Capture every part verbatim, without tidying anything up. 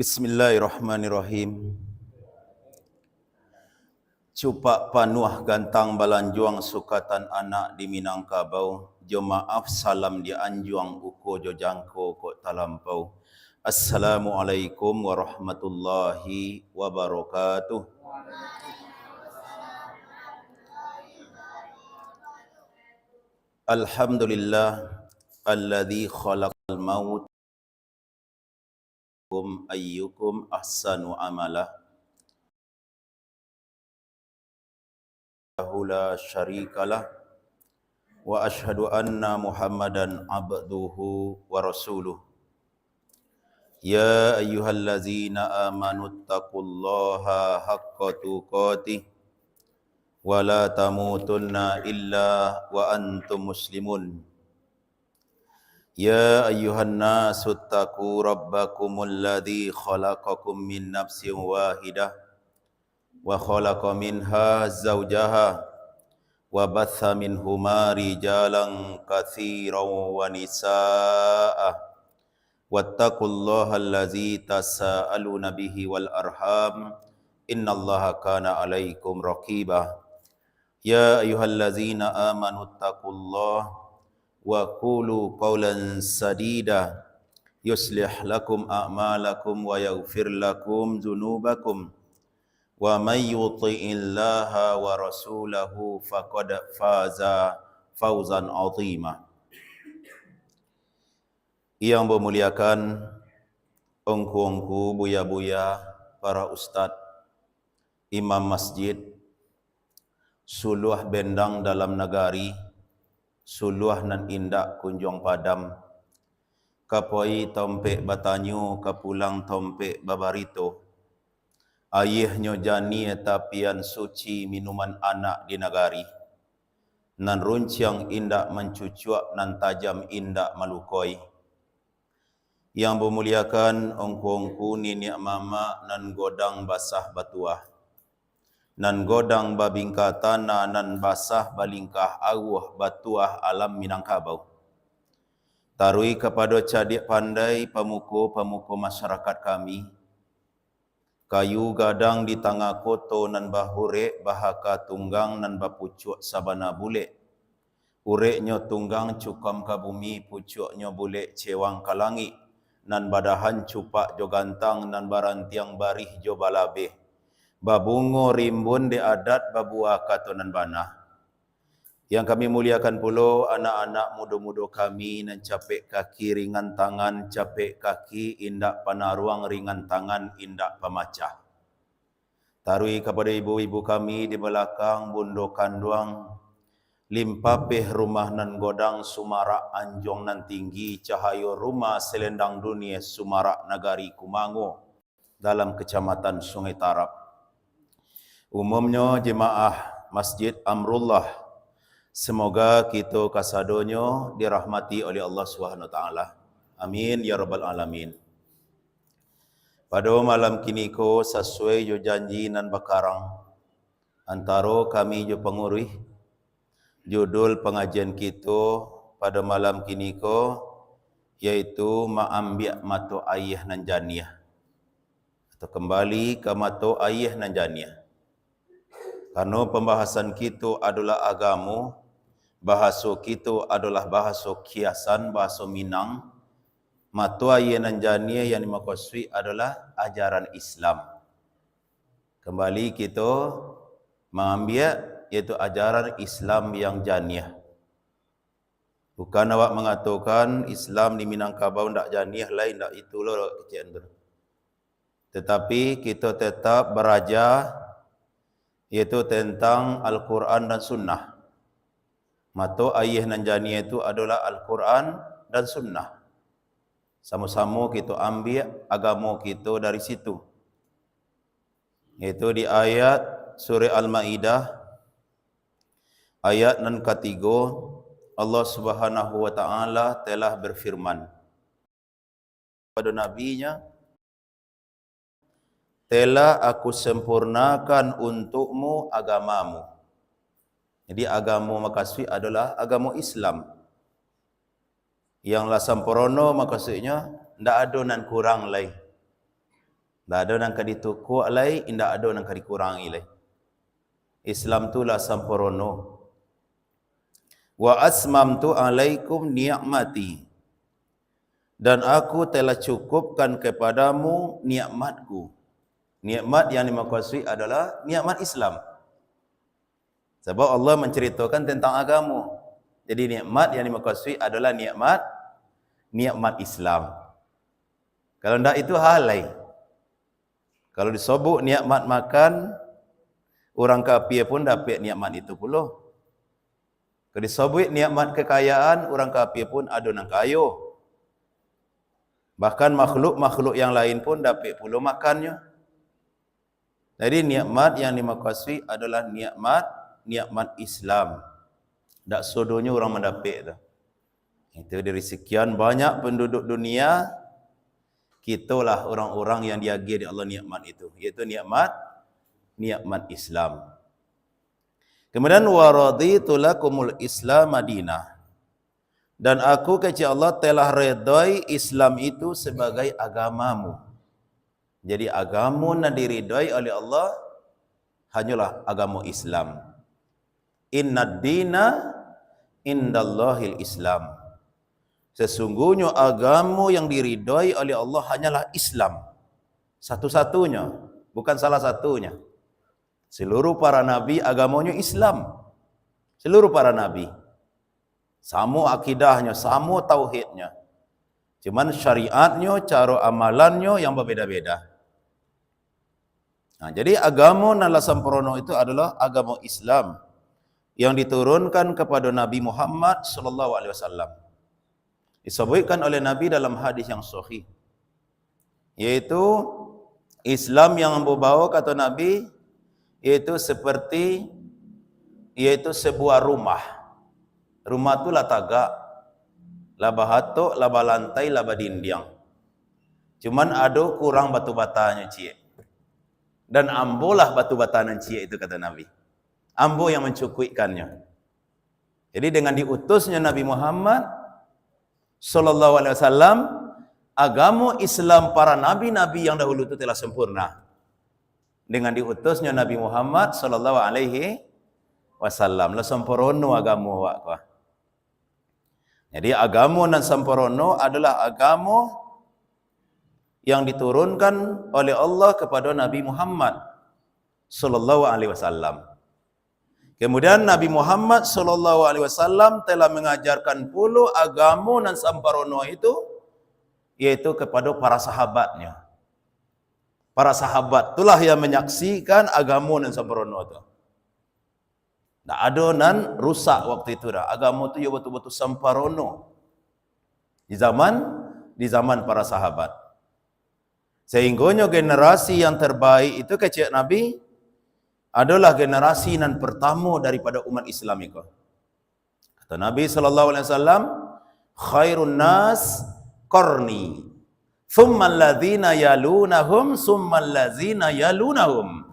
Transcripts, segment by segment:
Bismillahirrahmanirrahim. Cupak panuah gantang balanjuang sukatan anak di Minangkabau. Jo maaf salam di anjuang, uko jo jangko kok talampau. Assalamualaikum warahmatullahi wabarakatuh. Alhamdulillah, alladzi khalaqal maut ayyukum ahsanu amala. La syarikalah. Wa asyhadu anna Muhammadan abduhu wa rasuluh. Ya ayyuhallazina amanu taqullaha haqqa tuqatih wa la tamutunna illa wa antum muslimun. Ya ayyuhan nasu taqu rabbakumul ladzi khalaqakum min nafsin wahidah wa khalaqa minha zaujaha wa batha minhuma rijalan katsiran wa nisaa. Wattaqullaha allazi tasaaluna bihi wal arham, innallaha kana alaikum raqiba. Ya ayyuhallazina amanu taqullaha wa qulu qawlan sadida, yuslih lakum a'malakum wa yaghfir lakum dzunubakum, wa may yuti'illaha wa rasulahu faqad faza fauzan azima. Yang bamuliakan ungku-ungku, buya-buya, para ustad, imam masjid, suluah bendang dalam nagari, suluah nan indak kunjuang padam, ka pai tompek batanyo, ka pulang tompek babarito. Ayiahnyo janiah tapian suci minuman anak di nagari. Nan runciang indak mancucuak, nan tajam indak malukoi. Yang bamuliakan ungku-ungku, niniak mamak, nan godang basah batuah, nan godang babingkah tanah, nan basah balingkah awuah batuah alam Minangkabau. Taruih kapado cadiak pandai pamuko-pamuko masyarakat kami, kayu gadang di tangah koto nan bahurek bahaka tunggang nan bapucuak sabana bulek. Ureknyo tunggang cukam ka bumi, pucuaknyo bulek cewang ka langik, nan badahan cupak jo gantang, nan barantiang barih jo balabeh, babungo rimbun dek adat, babuah kato nan bana. Yang kami muliakan pulo anak-anak mudo-mudo kami nan capek kaki ringan tangan, capek kaki indak panaruang ringan tangan indak pamacah. Taruih kapado ibu-ibu kami di balakang, bundo kanduang, limpapeh rumah nan godang sumarak anjuang nan tinggi, cahayo rumah selendang dunia sumarak nagari Kumango dalam Kecamatan Sungai Tarab. Umumnyo jemaah Masjid Amrullah. Semoga kito kasadonyo dirahmati oleh Allah Subhanahu Wa Taala. Amin ya rabbal alamin. Pado malam kiniko, sasuai jo janji nan bakarang antaro kami jo panguruih, judul pangajian kito pado malam kiniko yaitu maambiak mato ayiah nan janiah, atau kambali ka mato ayiah nan janiah. Karano pambahasan kito adolah agamo, bahaso kito adolah bahaso kiasan, bahaso Minang, mato ayiah nan janiah yang dimakosuik adolah ajaran Islam. Kambali kito maambiak, yaitu ajaran Islam yang janiah. Bukan awak mangatokan Islam di Minangkabau ndak janiah lai, ndak itu lo kecek tu. Tetapi kito tetap baraja, yaitu tentang Al-Quran dan Sunnah. Mato ayiah nan janiah itu adolah Al-Quran dan Sunnah. Samo-samo kito ambiak agamo kito dari situ. Yaitu di ayat Surah Al-Maidah, ayat nan katigo, Allah Subhanahu wa Taala telah berfirman kepada Nabi-Nya, "Telah Aku sempurnakan untukmu agamamu." Jadi, agamo makasuik adolah agamo Islam. Yang lah sampurno, makasuiknyo, ndak ado nan kurang lai. Ndak ado nan ka ditukuak lai, indak ado nan ka dikurangi lai. Islam tu lah sampurno. "Wa atmamtu alaikum ni'mati." Dan Aku telah cukupkan kepadamu nikmat-Ku. Nikmat yang dimaksud adalah nikmat Islam. Sabab Allah mancaritokan tantang agamo. Jadi nikmat yang dimaksud adalah nikmat, nikmat Islam. Kalau ndak itu hal lain. Kalau disobok nikmat makan, urang kafir pun dapek nikmat itu pulo. Kalau disobok nikmat kekayaan, urang kafir pun ado nan kayo. Bahkan makhluk-makhluk yang lain pun dapek pulo makannyo. Jadi nikmat yang dimaksud adalah nikmat, nikmat Islam. Ndak sadonyo urang mandapek tu. Itu dari sekian banyak penduduk dunia, kitolah orang-orang yang diagiah dek Allah nikmat itu, yaitu nikmat, nikmat Islam. Kemudian, "Wa raditu lakumul Islam madinah." Dan Aku, kecek Allah, telah redai Islam itu sebagai agamamu. Jadi, agamo nan diridai oleh Allah hanyalah agamo Islam. "Innad dina indallahil Islam." Sesungguhnyo agamo yang diridai oleh Allah hanyalah Islam. Satu-satunya, bukan salah satunya. Seluruh para nabi agamonyo Islam. Seluruh para nabi. Samo akidahnyo, samo tauhidnyo. Cuman syariatnyo, caro amalannyo yang babeda-beda. Nah, jadi agamo nan lah sampurno itu adalah agamo Islam yang diturunkan kepada Nabi Muhammad sallallahu alaihi wasallam. Disabuikkan oleh Nabi dalam hadis yang sahih, yaitu Islam yang ambo bawa, kata Nabi, yaitu seperti, yaitu sebuah rumah. Rumah tu lah tagak, lah bahatok, lah balantai, lah badindiang. Cuman ado kurang batu batanyo ciek. Dan ambo lah batu bata nan ciek itu, kata Nabi. Ambo yang mancukuikkannyo. Jadi, dengan diutusnyo Nabi Muhammad sallallahu alaihi wasallam, agamo Islam para nabi-nabi yang dahulu tu telah sempurna. Dengan diutusnyo Nabi Muhammad sallallahu alaihi wasallam, lah sampurno agamo awak ko. Jadi, agamo nan sampurno adalah agamo yang diturunkan oleh Allah kepada Nabi Muhammad sallallahu alaihi wasallam. Kemudian, Nabi Muhammad sallallahu alaihi wasallam telah mengajarkan pulo agamo nan samparono itu, yaitu kepada para sahabatnya. Para sahabat itulah yang menyaksikan agamo nan samparono itu. Ndak ado nan rusak waktu itu dah. Agamo tu yo batul-batul samparono. Di zaman, di zaman para sahabat. Sehinggonyo generasi yang terbaik itu, kecek Nabi, adalah generasi nan pertamo daripada umat Islam iko. Kata Nabi sallallahu alaihi wasallam, "Khairun nas qarni, tsummal ladzina yalunahum, tsummal ladzina yalunahum."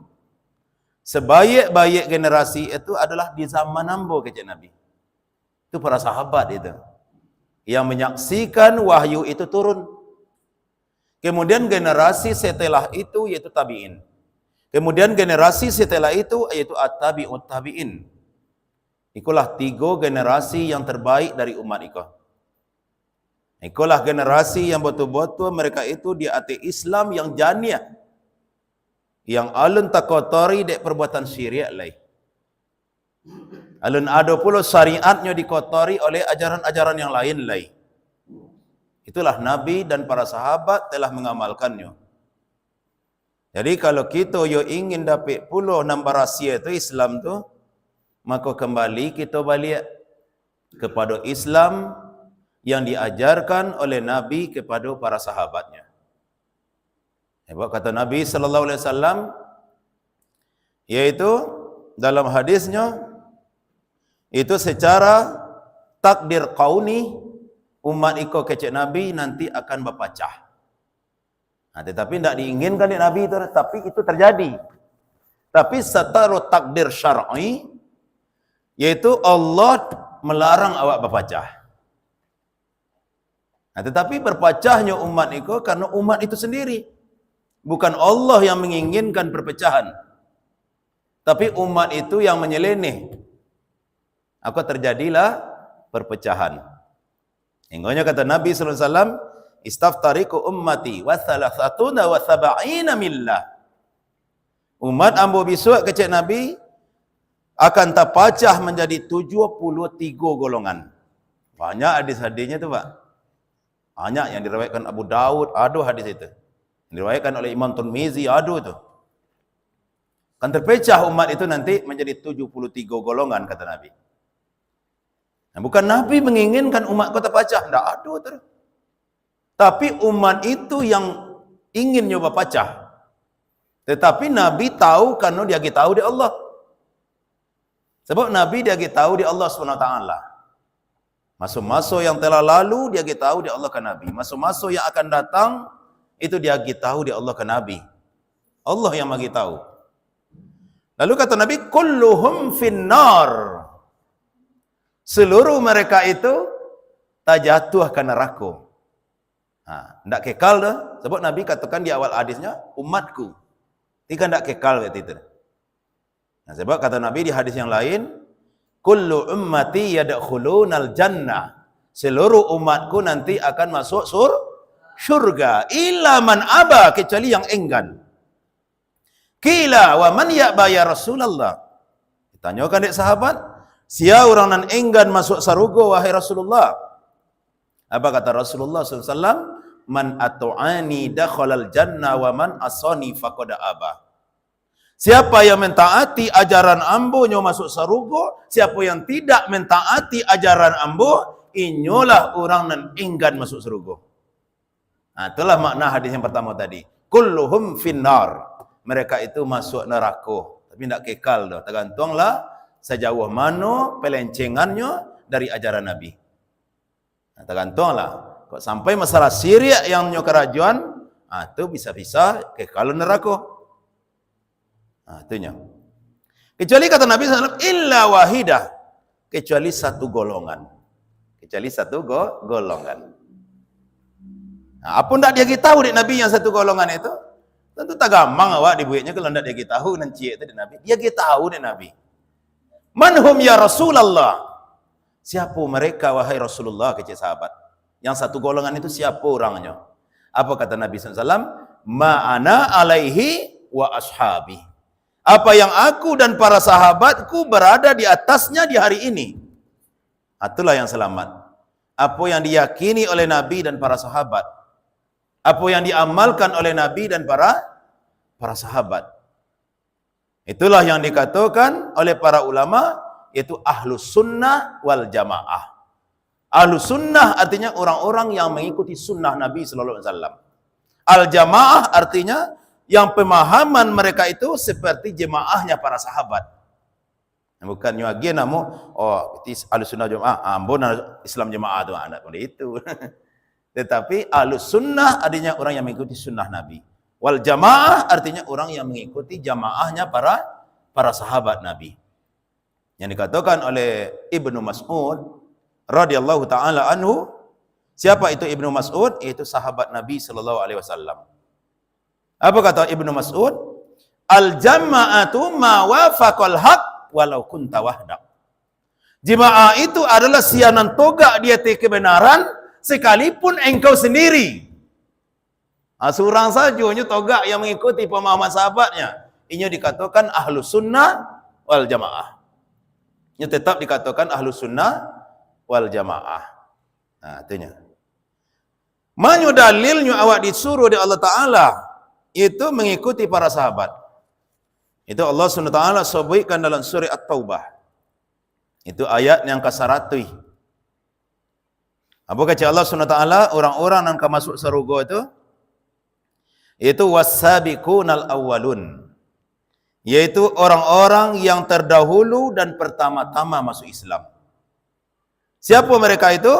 Sebaik-baik generasi itu adalah di zaman ambo, kecek Nabi. Itu para sahabat itu. Yang menyaksikan wahyu itu turun. Kemudian generasi setelah itu yaitu tabi'in. Kemudian generasi setelah itu yaitu at-tabi'ut tabi'in. Ikolah tigo generasi yang terbaik dari umat iko. Ikolah generasi yang batul-batul mereka itu di ateh Islam yang janiah, yang alun takotori dek perbuatan syirik lai. Alun ado pulo syariatnyo dikotori oleh ajaran-ajaran yang lain lai. Itulah Nabi dan para sahabat telah mengamalkannyo. Jadi, kalau kito yo ingin dapek pulo nan barasia tu, Islam tu, mako kambali kito baliak kapado Islam yang diajarkan oleh Nabi kapado para sahabatnya. Sebab kata Nabi sallallahu alaihi wasallam, yaitu dalam hadisnya, itu secara takdir kauni, umat iko, kecek Nabi, nanti akan bapacah. Nah, tetapi ndak diinginkan dek Nabi itu, tapi itu terjadi. Tapi secara takdir syar'i, yaitu Allah melarang awak bapacah. Nah, tetapi berpacahnyo umat iko karena umat itu sendiri. Bukan Allah yang menginginkan perpecahan, tapi umat itu yang menyeleneh. Maka terjadilah perpecahan. Hinggonyo kata Nabi sallallahu alaihi wasallam, "Istaftariqu ummati wa thalatsatuna wa sab'ina millah." Umat ambo bisuak, kecek Nabi, akan tapacah manjadi tujuah puluah tigo golongan. Banyak hadis-hadisnyo tu, Pak. Banyak yang diriwayatkan Abu Daud, ado hadis itu. Yang diriwayatkan oleh Imam Tirmizi, ado tu. Kan terpecah umat itu nanti menjadi tujuh puluh tigo golongan, kata Nabi. Nah, bukan Nabi menginginkan umat ko tapacah, ndak ado tu. Tapi umat itu yang ingin nyo bapacah. Tetapi Nabi tahu karena diagih tahu dek Allah. Sebab Nabi diagih tahu dek Allah Subhanahu Wa Taala. Maso-maso yang telah lalu diagih tahu dek Allah ka Nabi. Maso-maso yang akan datang itu diagih tahu dek Allah ka Nabi. Allah yang magih tahu. Lalu kata Nabi, "Kulluhum finnar." Seluruh mereka itu tajatuah ka narako. Ha, ndak kekal doh. Sebab Nabi katakan di awal hadisnya, "Umatku." Tika ndak kekal kata itu. Nah, sebab kata Nabi di hadis yang lain, "Kullu ummati yadkhulunal jannah." Seluruh umatku nanti akan masuk sur-, surga. Illa man aba, kecuali yang enggan. Qila, "Wa man ya'ba ya Rasulullah?" Ditanyokan dek sahabat, "Sia urang nan enggan masuk sarugo, wahai Rasulullah?" Apa kata Rasulullah sallallahu alaihi wasallam? "Man ato'ani dakhalal jannah, wa man asani faqad aba." Siapa yang mentaati ajaran ambo nyo masuk sarugo, siapa yang tidak mentaati ajaran ambo, inyolah urang nan enggan masuk sarugo. Nah, itulah makna hadis yang pertama tadi. "Kulluhum finnar." Mereka itu masuk narako, tapi ndak kekal doh. Tergantuanglah sajauh mano pelencengannyo dari ajaran Nabi. Nah, tergantuanglah. Kok sampai masalah syirik yang nyo karajoan, ah, tu bisa-bisa kekal narako. Ah, tu nyo. Kecuali kata Nabi sallallahu alaihi wasallam, "Illa wahidah." Kecuali satu golongan. Kecuali satu go-, golongan. Nah, apo ndak diagih tahu dek Nabi yang satu golongan itu? Tentu tagamang awak dibueknyo kalau ndak diagih tahu nan ciek tu dek Nabi. Diagih tahu dek Nabi. "Man hum ya Rasulullah?" "Siapo mereka, wahai Rasulullah?" kecek sahabat. Yang satu golongan itu siapo urangnyo? Apa kata Nabi sallallahu alaihi wasallam? "Ma ana alaihi wa ashabi." Apa yang aku dan para sahabatku berada di atasnya di hari ini. Itulah yang selamat. Apa yang diyakini oleh Nabi dan para sahabat. Apa yang diamalkan oleh Nabi dan para, para sahabat. Itulah yang dikatakan oleh para ulama, yaitu ahlus sunnah wal jamaah. Ahlus sunnah artinya orang-orang yang mengikuti sunnah Nabi sallallahu alaihi wasallam. Al jamaah artinya yang pemahaman mereka itu seperti jemaahnya para sahabat. Bukannyo agiah namo, "Oh, itu ahlus sunnah jamaah, ah, ambo nan Islam jamaah tu," ah, ndak boleh itu. Tetapi ahlus sunnah artinya orang yang mengikuti sunnah Nabi. Wal jamaah artinya orang yang mengikuti jamaahnya para, para sahabat Nabi. Yang dikatakan oleh Ibnu Mas'ud radhiyallahu taala anhu, siapa itu Ibnu Mas'ud? Yaitu sahabat Nabi sallallahu alaihi wasallam. Apa kata Ibnu Mas'ud? "Al jama'atu ma wafaqal haq walau kunta wahdak." Jemaah itu adalah sia nan togak di ateh kebenaran, sekalipun engkau sendiri. Ha, surang sajo nyo togak yang mengikuti pemahaman sahabatnya. Inyo dikatakan ahlu sunnah wal jamaah. Inyo tetap dikatakan ahlu sunnah wal jamaah. Nah, itunya. Manyo dalilnyo awak disuruh dek Allah Ta'ala, itu mengikuti para sahabat. Itu Allah Subhanahu wa Ta'ala sebutkan dalam surah At-Taubah. Itu ayat yang ka saratuih. Apa kata Allah Subhanahu wa Ta'ala, orang-orang yang ka masuk sarugo itu? Itu was-sabiqunal awwalun. Yaitu orang-orang yang terdahulu dan pertama-tama masuk Islam. Siapa mereka itu?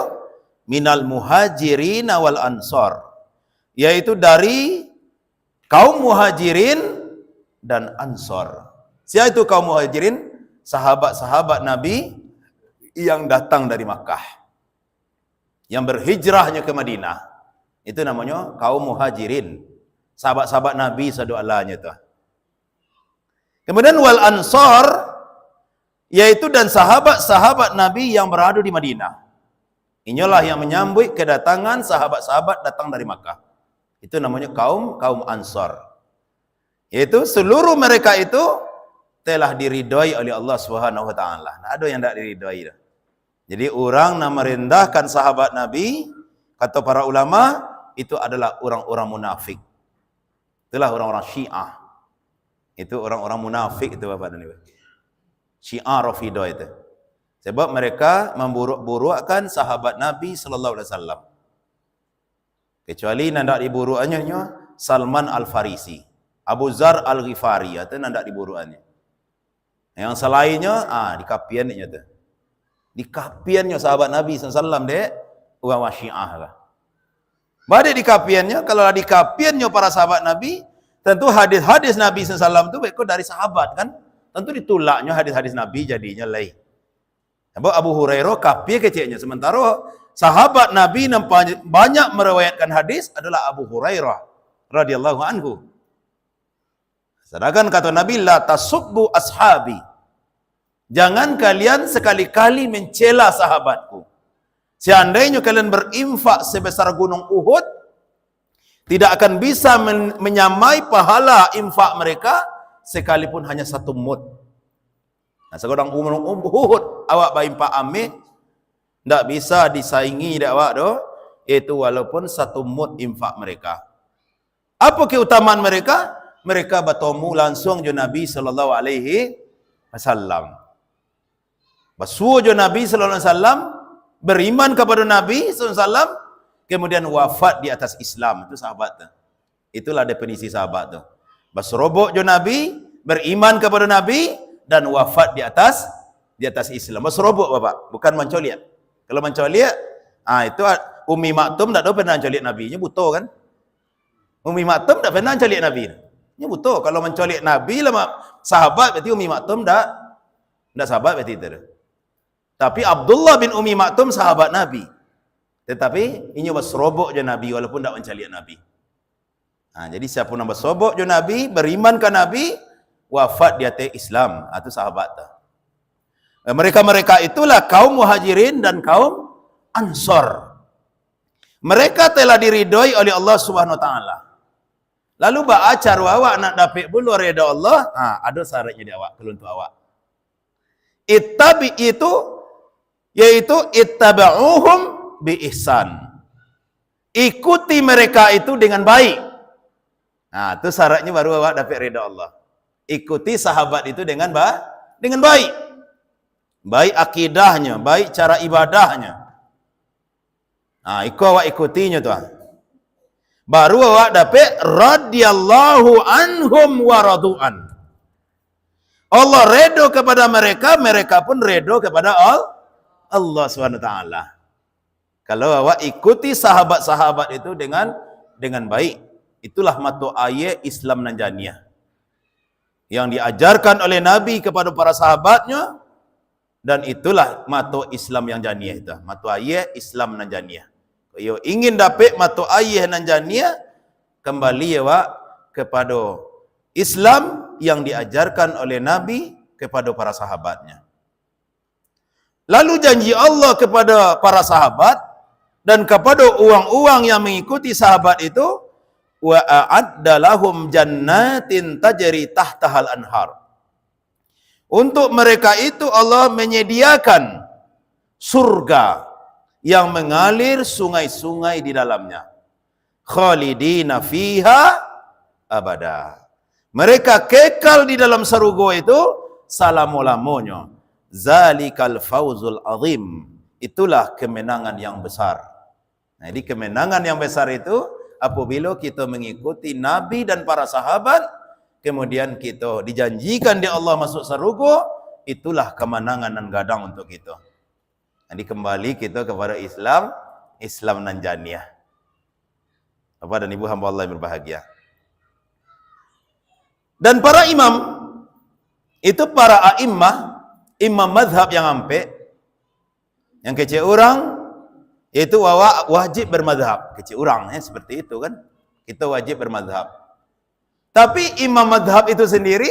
Minal muhajirin wal ansor. Yaitu dari kaum muhajirin dan ansor. Siapa itu kaum muhajirin? Sahabat-sahabat Nabi yang datang dari Makkah. Yang berhijrahnyo ke Madinah. Itu namanya kaum muhajirin. Sahabat-sahabat Nabi sadoalanyo tu. Kemudian wal ansor, yaitu dan sahabat-sahabat Nabi yang berada di Madinah. Inyolah yang menyambut kedatangan sahabat-sahabat datang dari Makkah. Itu namanya kaum, kaum Ansor. Yaitu seluruh mereka itu telah diridhoi oleh Allah Subhanahu wa taala. Ndak ado yang ndak diridhoi tu. Jadi, urang nan marendahkan sahabat Nabi, kata para ulama, itu adalah urang-urang munafik. Itulah urang-urang Syiah. Itu urang-urang munafik itu, Bapak dan Ibu. Syiah Rafidah itu. Sebab mereka memburuk-burukkan sahabat Nabi sallallahu alaihi wasallam. Kecuali nan dak diburuakannyo nyo Salman Al-Farisi, Abu Zar Al-Ghifari, itu nan dak diburuakannyo. Yang salainnyo, ah, dikapian nyo tu. Dikapiannyo sahabat Nabi sallallahu alaihi wasallam dek urang Syiah lah. Ba dek dikapiannyo, kalau lah dikapiannyo para sahabat Nabi, tentu hadis-hadis Nabi sallallahu alaihi wasallam tu beko dari sahabat kan? Tentu ditulaknyo hadis-hadis Nabi jadinyo lai. Sabab Abu Hurairah kapia keceknyo, sementara sahabat Nabi nan pa-, banyak meriwayatkan hadis adalah Abu Hurairah radhiyallahu anhu. Sedangkan kata Nabi, "La tasubbu ashabi." Jangan kalian sekali-kali mencela sahabatku. Seandainyo kalian berinfak sebesar gunung Uhud, tidak akan bisa men-, menyamai pahala infak mereka sekalipun hanya satu mud. Nah, sagodang gunung Uhud awak baimpak ameh, ndak bisa disaingi dek awak doh, itu walaupun satu mud infak mereka. Apa keutamaan mereka? Mereka batomu langsung jo Nabi sallallahu alaihi wasallam. Basuo jo Nabi sallallahu alaihi wasallam, beriman kepada Nabi sallallahu alaihi wasallam, kemudian wafat di atas Islam. Itu sahabat tu. Itulah definisi sahabat tu. Basorobok jo Nabi, beriman kepada Nabi, dan wafat di atas, di atas Islam. Basorobok, Bapak, bukan mancoliak. Kalau mancoliak, ah, itu Ummi Maktum ndak tahu pernah mancoliak Nabi, nyo buto kan? Ummi Maktum ndak pernah mancoliak Nabi. Nyo buto, kalau mancoliak Nabi lah ma-, sahabat, berarti Ummi Maktum ndak, ndak sahabat berarti itu. Tapi Abdullah bin Ummi Maktum sahabat Nabi. Tetapi inyo basorobok jo Nabi walaupun ndak mancoliak Nabi. Ha, jadi siapa nan basorobok jo Nabi, beriman ka Nabi, wafat di ateh Islam, ha, tu sahabat tu. Eh, mereka-mereka itulah kaum Muhajirin dan kaum Ansor. Mereka telah diridhoi oleh Allah Subhanahu wa taala. Lalu baa caro awak nak dapek pulo ridha Allah? Ha, ado syaratnyo di awak, kalau untuak awak. Ittabi itu, yaitu ittaba'uhum bi ihsan. Ikuti mereka itu dengan baik. Nah, tu syaratnyo baru awak dapek ridha Allah. Ikuti sahabat itu dengan ba-, dengan baik. Baik akidahnyo, baik cara ibadahnyo. Nah, iko awak ikutinyo tu, ah. Baru awak dapek radhiyallahu anhum wa radu'an. Allah redo kepada mereka, mereka pun redo kepada Al-, Allah Subhanahu wa taala. Kalau awak ikuti sahabat-sahabat itu dengan, dengan baik, itulah mato aia Islam nan janiah. Yang diajarkan oleh Nabi kepada para sahabatnya, dan itulah mato Islam yang janiah itu, mato aia Islam nan janiah. Iyo ingin dapek mato aia nan janiah, kembali awak kepada Islam yang diajarkan oleh Nabi kepada para sahabatnya. Lalu janji Allah kepada para sahabat dan kepada urang-urang yang mengikuti sahabat itu, "Wa a'adda lahum jannatin tajri tahtahal anhar." Untuk mereka itu Allah menyediakan surga yang mengalir sungai-sungai di dalamnya. Khalidina fiha abada. Mereka kekal di dalam sarugo itu salamo-lamonyo. Zalikal fauzul azim. Itulah kemenangan yang besar. Nah, jadi kemenangan yang besar itu apabila kita mengikuti Nabi dan para sahabat, kemudian kita dijanjikan di Allah masuk sarugo, itulah kemenangan nan gadang untuk kita. Jadi kembali kita kepada Islam, Islam nan janiah. Bapak dan Ibu hamba Allah yang berbahagia. Dan para imam, itu para a'immah, imam mazhab yang ampek, yang kecek urang, yaitu wa-, wajib bermazhab. Kecek urang, ya, seperti itu kan. Kita wajib bermazhab. Tapi imam madhab itu sendiri,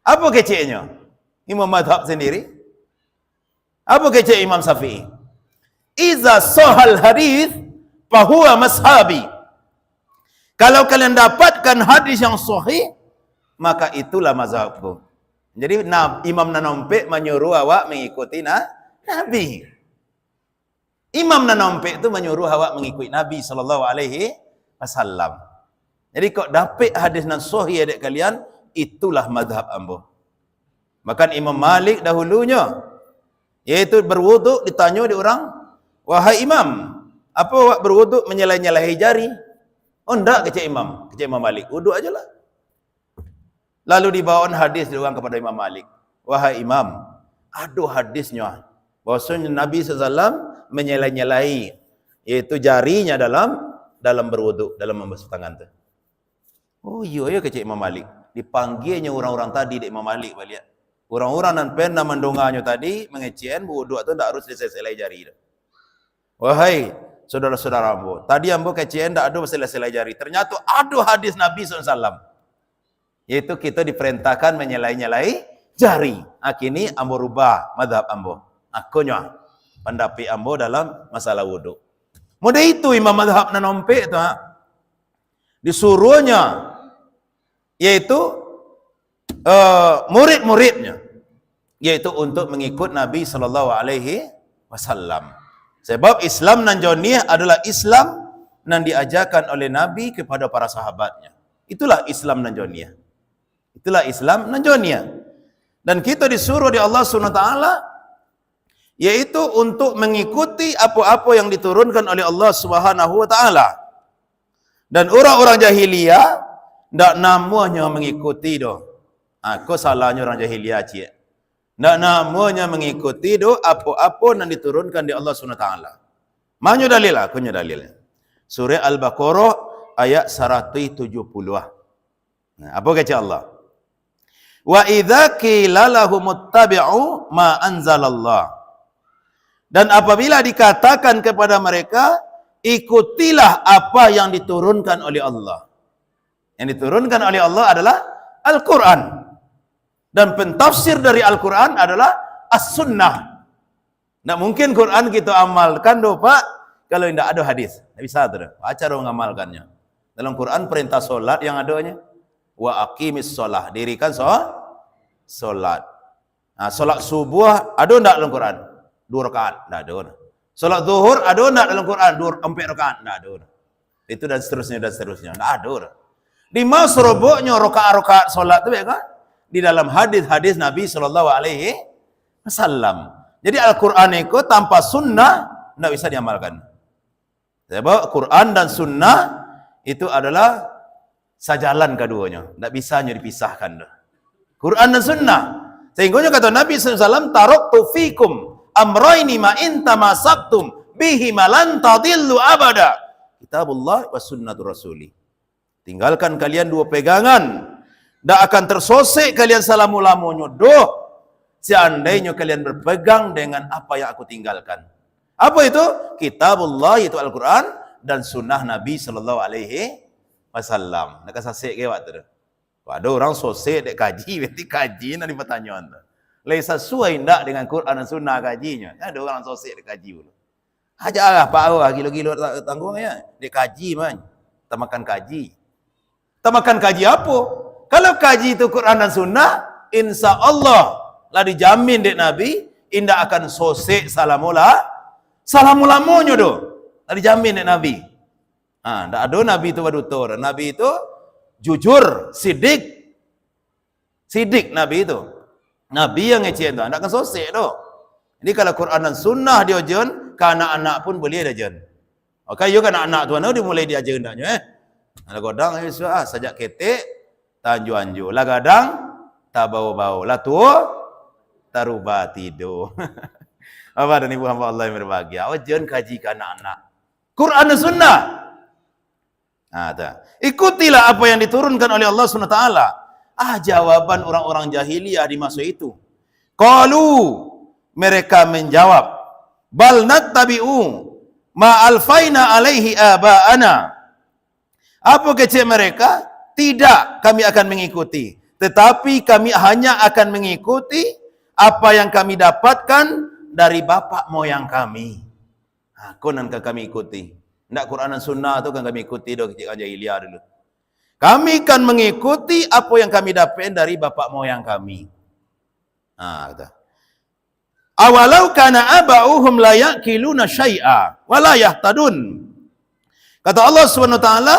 apo keceknyo? Imam madhab sendiri, apo kecek Imam Syafi'i? "Iza sahal hadis, fahuwa mazhabi." Kalau kalian dapatkan hadis yang sahih, maka itulah mazhabku. Jadi, na-, imam nan ompek manyuruh awak mangikuti na-, Nabi. Imam nan ompek tu manyuruh awak mangikuti Nabi sallallahu alaihi wasallam. Jadi, kok dapek hadis nan sahih dek kalian, itulah mazhab ambo. Bahkan Imam Malik dahulunyo, yaitu berwuduk, ditanyo di urang, "Wahai Imam, apo awak berwuduk manyalai-nyalai jari?" "Oh, ndak," kecek Imam, kecek Imam Malik, "wuduk ajolah." Lalu dibawakan hadis di urang kepada Imam Malik, "Wahai Imam, ado hadisnyo bahwasanya Nabi sallallahu alaihi wasallam manyalai-nyalai, yaitu jarinya dalam, dalam berwuduk, dalam mambasuh tangan tu." "Oh, iyo, iyo," kecek Imam Malik. Dipanggianyo urang-urang tadi dek Imam Malik baliak. Urang-urang nan pernah mandonganyo tadi mangecekan, berwuduk tu ndak harus disalai-salai jari tu. "Wahai saudara-saudara ambo, tadi ambo kecekan ndak ado basalai-salai jari. Ternyato ado hadis Nabi sallallahu alaihi wasallam, yaitu kito diperintahkan manyalai-nyalai jari. Ah, kini ambo rubah mazhab ambo. Akonyo pandapek ambo dalam masalah wuduk." Model itu imam mazhab nan ompek tu, ha. Disuruhnyo, yaitu, eh, murid-muridnyo, yaitu untuk mangikut Nabi sallallahu alaihi wasallam. Sebab Islam nan joniah adalah Islam nan diajakan oleh Nabi kepada para sahabatnya. Itulah Islam nan joniah. Itulah Islam nan joniah. Dan kita disuruh di Allah Subhanahu wa Taala, yaitu untuk mangikuti apo-apo yang diturunkan oleh Allah Subhanahu wa Taala. Dan urang-urang jahiliah ndak namuahnyo mangikuti doh. Ha, ko salahnyo urang jahiliah ciek. Ndak namuahnyo mangikuti doh apo-apo nan diturunkan di Allah Subhanahu wa Taala. Manyo dalil lah, konyo dalil. Surah Al-Baqarah ayat saratuih tujuah puluah. Nah, apo kecek Allah? "Wa idza qila lahum ittabi'u ma anzalallah." Dan apabila dikatakan kepada mereka, "Ikutilah apa yang diturunkan oleh Allah." Yang diturunkan oleh Allah adalah Al-Quran. Dan pentafsir dari Al-Quran adalah As-Sunnah. Ndak mungkin Quran kito amalkan doh, Pak, kalau indak ado hadis. Ndak bisa tu doh. Baco doh ngamalkannyo. Dalam Quran perintah solat yang adonyo. "Wa aqimis shalah," dirikan so-, solat. Nah, solat subuh ado ndak dalam Quran? Dua rakaat, ndak ado. Solat zuhur ado ndak dalam Quran? Dua, ampek rakaat, ndak ado. Itu dan seterusnya, dan seterusnya. Ndak ado. Di ma soroboknyo rakaat-rakaat solat tu, ya kan? Di dalam hadis-hadis Nabi sallallahu alaihi wasallam. Jadi Al-Quran iko tanpa sunnah ndak bisa diamalkan. Sebab Quran dan sunnah itu adalah sajalan kaduonyo, ndak bisa nyo dipisahkan tu. Quran dan sunnah. Sehinggonyo kato Nabi sallallahu alaihi wasallam, "Taraktu fikum amraini ma in tamasaktum bihima lan tadillu abada. Kitabullah wa sunnatu rasuli." Tinggalkan kalian dua pegangan. Ndak akan tersosek kalian salamo-lamonyo doh, seandainyo kalian berpegang dengan apa yang aku tinggalkan. Apa itu? Kitabullah, yaitu Al-Quran, dan sunnah Nabi sallallahu alaihi wasallam. Ndak ka sasek ke waktu tu. Ado urang sosek dek kaji, berarti kaji nan dipatanyoan tu. Lai sasuai ndak dengan Quran dan sunnah kajinyo. Ado urang sosek dek kaji dulu. Aja lah, Pak, ah, gilo-gilo ta-, tangguang ya. Dek kaji, man. Tamakan kaji. Tamakan kaji apo? Kalau kaji tu Quran dan sunnah, insya Allah lah dijamin dek Nabi, indak akan sosek salamo la-, salamo-lamonyo doh. Lah dijamin dek Nabi. Ha, ndak ado Nabi tu baduto. Nabi tu jujur, sidik. Sidik Nabi tu. Nabi yang ngecek tu, ndak akan sosek tu. Jadi kalau Quran dan sunnah diajakan, ka anak-anak pun boleh diajakan. Oke, yo ka anak-anak tu, anu dimulai diajakan andaknyo, eh. Anak godang, eh, sudah, ah, sajak ketek, tanjua-anjua. Lah gadang, tabao-bao. Lah tuo, tarubah tido. Bapak dan Ibu hamba Allah yang berbahagia, ajakan kaji ka anak-anak. Quran dan sunnah. Nah, tu. Ikutilah apa yang diturunkan oleh Allah Subhanahu wa Taala. Ah, jawaban orang-orang jahiliyah di masa itu. Qalu, mereka menjawab, "Bal nattabi'u ma alfaina alaihi aba'ana." Apa kecek mereka? Tidak, kami akan mengikuti. Tetapi kami hanya akan mengikuti apa yang kami dapatkan dari bapak moyang kami. Ha, ko nan ka kami ikuti. Ndak Quran dan Sunnah tu kan kami ikuti doh, kecek urang jahiliah dulu. Kami kan mengikuti apa yang kami dapek dari bapak moyang kami. Ha, kata. "Awalau kana aba'uhum la ya'qiluna syai'a wa la yahtadun." Kata Allah Subhanahu wa Ta'ala,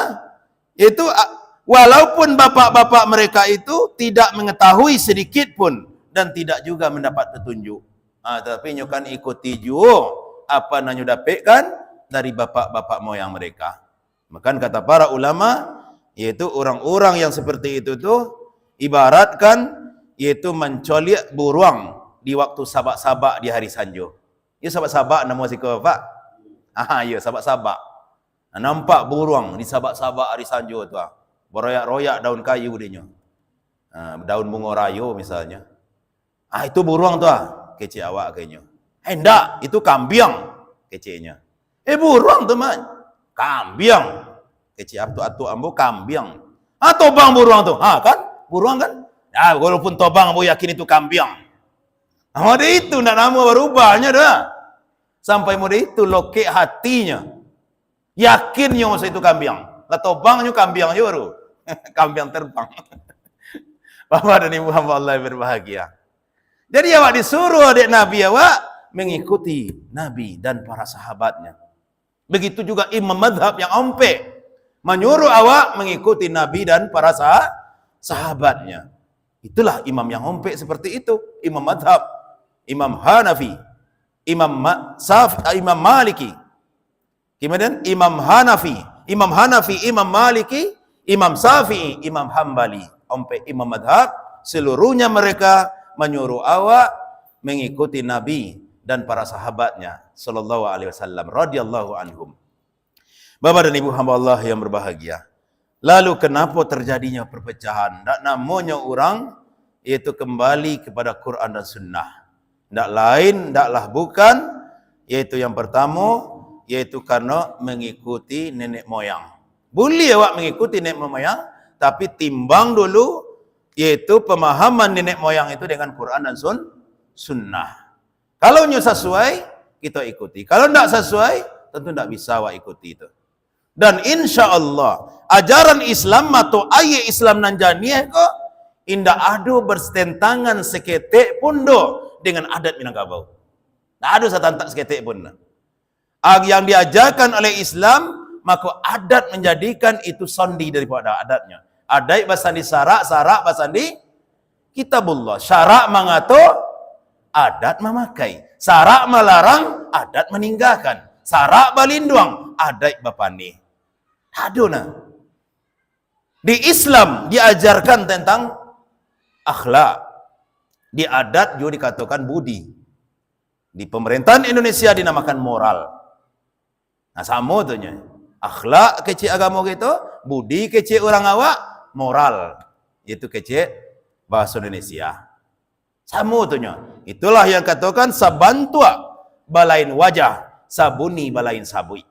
itu, a-, walaupun bapak-bapak mereka itu tidak mengetahui sedikit pun dan tidak juga mendapat petunjuk. Ha, tapi nyo kan ikuti juo apa nan nyo dapekkan dari bapak-bapak moyang mereka. Bahkan kata para ulama, yaitu orang-orang yang seperti itu tu, ibaratkan, yaitu mancoliak buruang di waktu sabak-sabak di hari sanjo. Iyo sabak-sabak namo siko, Pak? Ah, iyo, sabak-sabak. Nah, nampak buruang di sabak-sabak hari sanjo tu, ah. Baroyak-royak daun kayu dinyo. Ah, daun bungo rayo misalnyo. "Ah, itu buruang tu, ah," kecek awak kainyo. "Eh, ndak, itu kambiang," keceknyo. "Eh, buruang tu, Mat." "Kambiang," kecek atuk-atuk ambo, "kambiang." "Ah, tobang buruang tu." "Ha, kan? Buruang, kan?" "Ya, walaupun tobang, ambo yakin itu kambiang." Mode itu ndak namo barubahnyo doh. Sampai mode itu lokek hatinyo. Yakinnyo masa itu kambiang. Lah tobangnyo kambiang juo baru. Kambiang terbang. Bapak dan Ibu hamba Allah yang berbahagia. Jadi awak disuruh dek Nabi awak mengikuti Nabi dan para sahabatnya. Begitu juga imam madhab yang ompek manyuruh awak mengikuti Nabi dan para sah-, sahabatnya. Itulah imam yang ompek seperti itu, imam madhab, Imam Hanafi, Imam Ma-, Saf-, Imam Maliki. Kemudian Imam Hanafi, Imam Hanafi, Imam Maliki, Imam Syafi'i, Imam Hambali. Ompek imam madhab, seluruhnya mereka manyuruh awak mengikuti Nabi dan para sahabatnya, sallallahu alaihi wasallam, radhiyallahu anhum. Bapak dan Ibu hamba Allah yang berbahagia, lalu kenapa terjadinya perpecahan? Ndak namonyo urang, yaitu kembali kepada Quran dan Sunnah. Ndak lain, ndaklah bukan, yaitu yang pertamo, yaitu karena mengikuti nenek moyang. Buliah awak mengikuti nenek moyang, tapi timbang dulu, yaitu pemahaman nenek moyang itu dengan Quran dan Sun-, Sunnah. Kalau nyo sasuai, kito ikuti. Kalau ndak sasuai, tentu ndak bisa awak ikuti itu. Dan insya Allah, ajaran Islam atau aie Islam nan janiah ko, indak ado bersetentangan seketek pun doh dengan adat Minangkabau. Ndak ado satantak seketek pun. Ah, yang diajarkan oleh Islam, maka adat menjadikan itu sandi daripada adatnya. Adat basandi syarak, syarak basandi Kitabullah. Syarak mangato, adat mamakai. Syarak malarang, adat maninggakan. Syarak balinduang, adat bapandeh. Ado nah. Di Islam diajarkan tentang akhlak. Di adat juo dikatokan budi. Di pemerintahan Indonesia dinamakan moral. Nah, samo tu nyo. Akhlak kecek agamo kito, budi kecek urang awak, moral. Itu kecek bahasa Indonesia. Samo tu nyo. Itulah yang katokan sabantuak balain wajah, sabuni balain sabuik.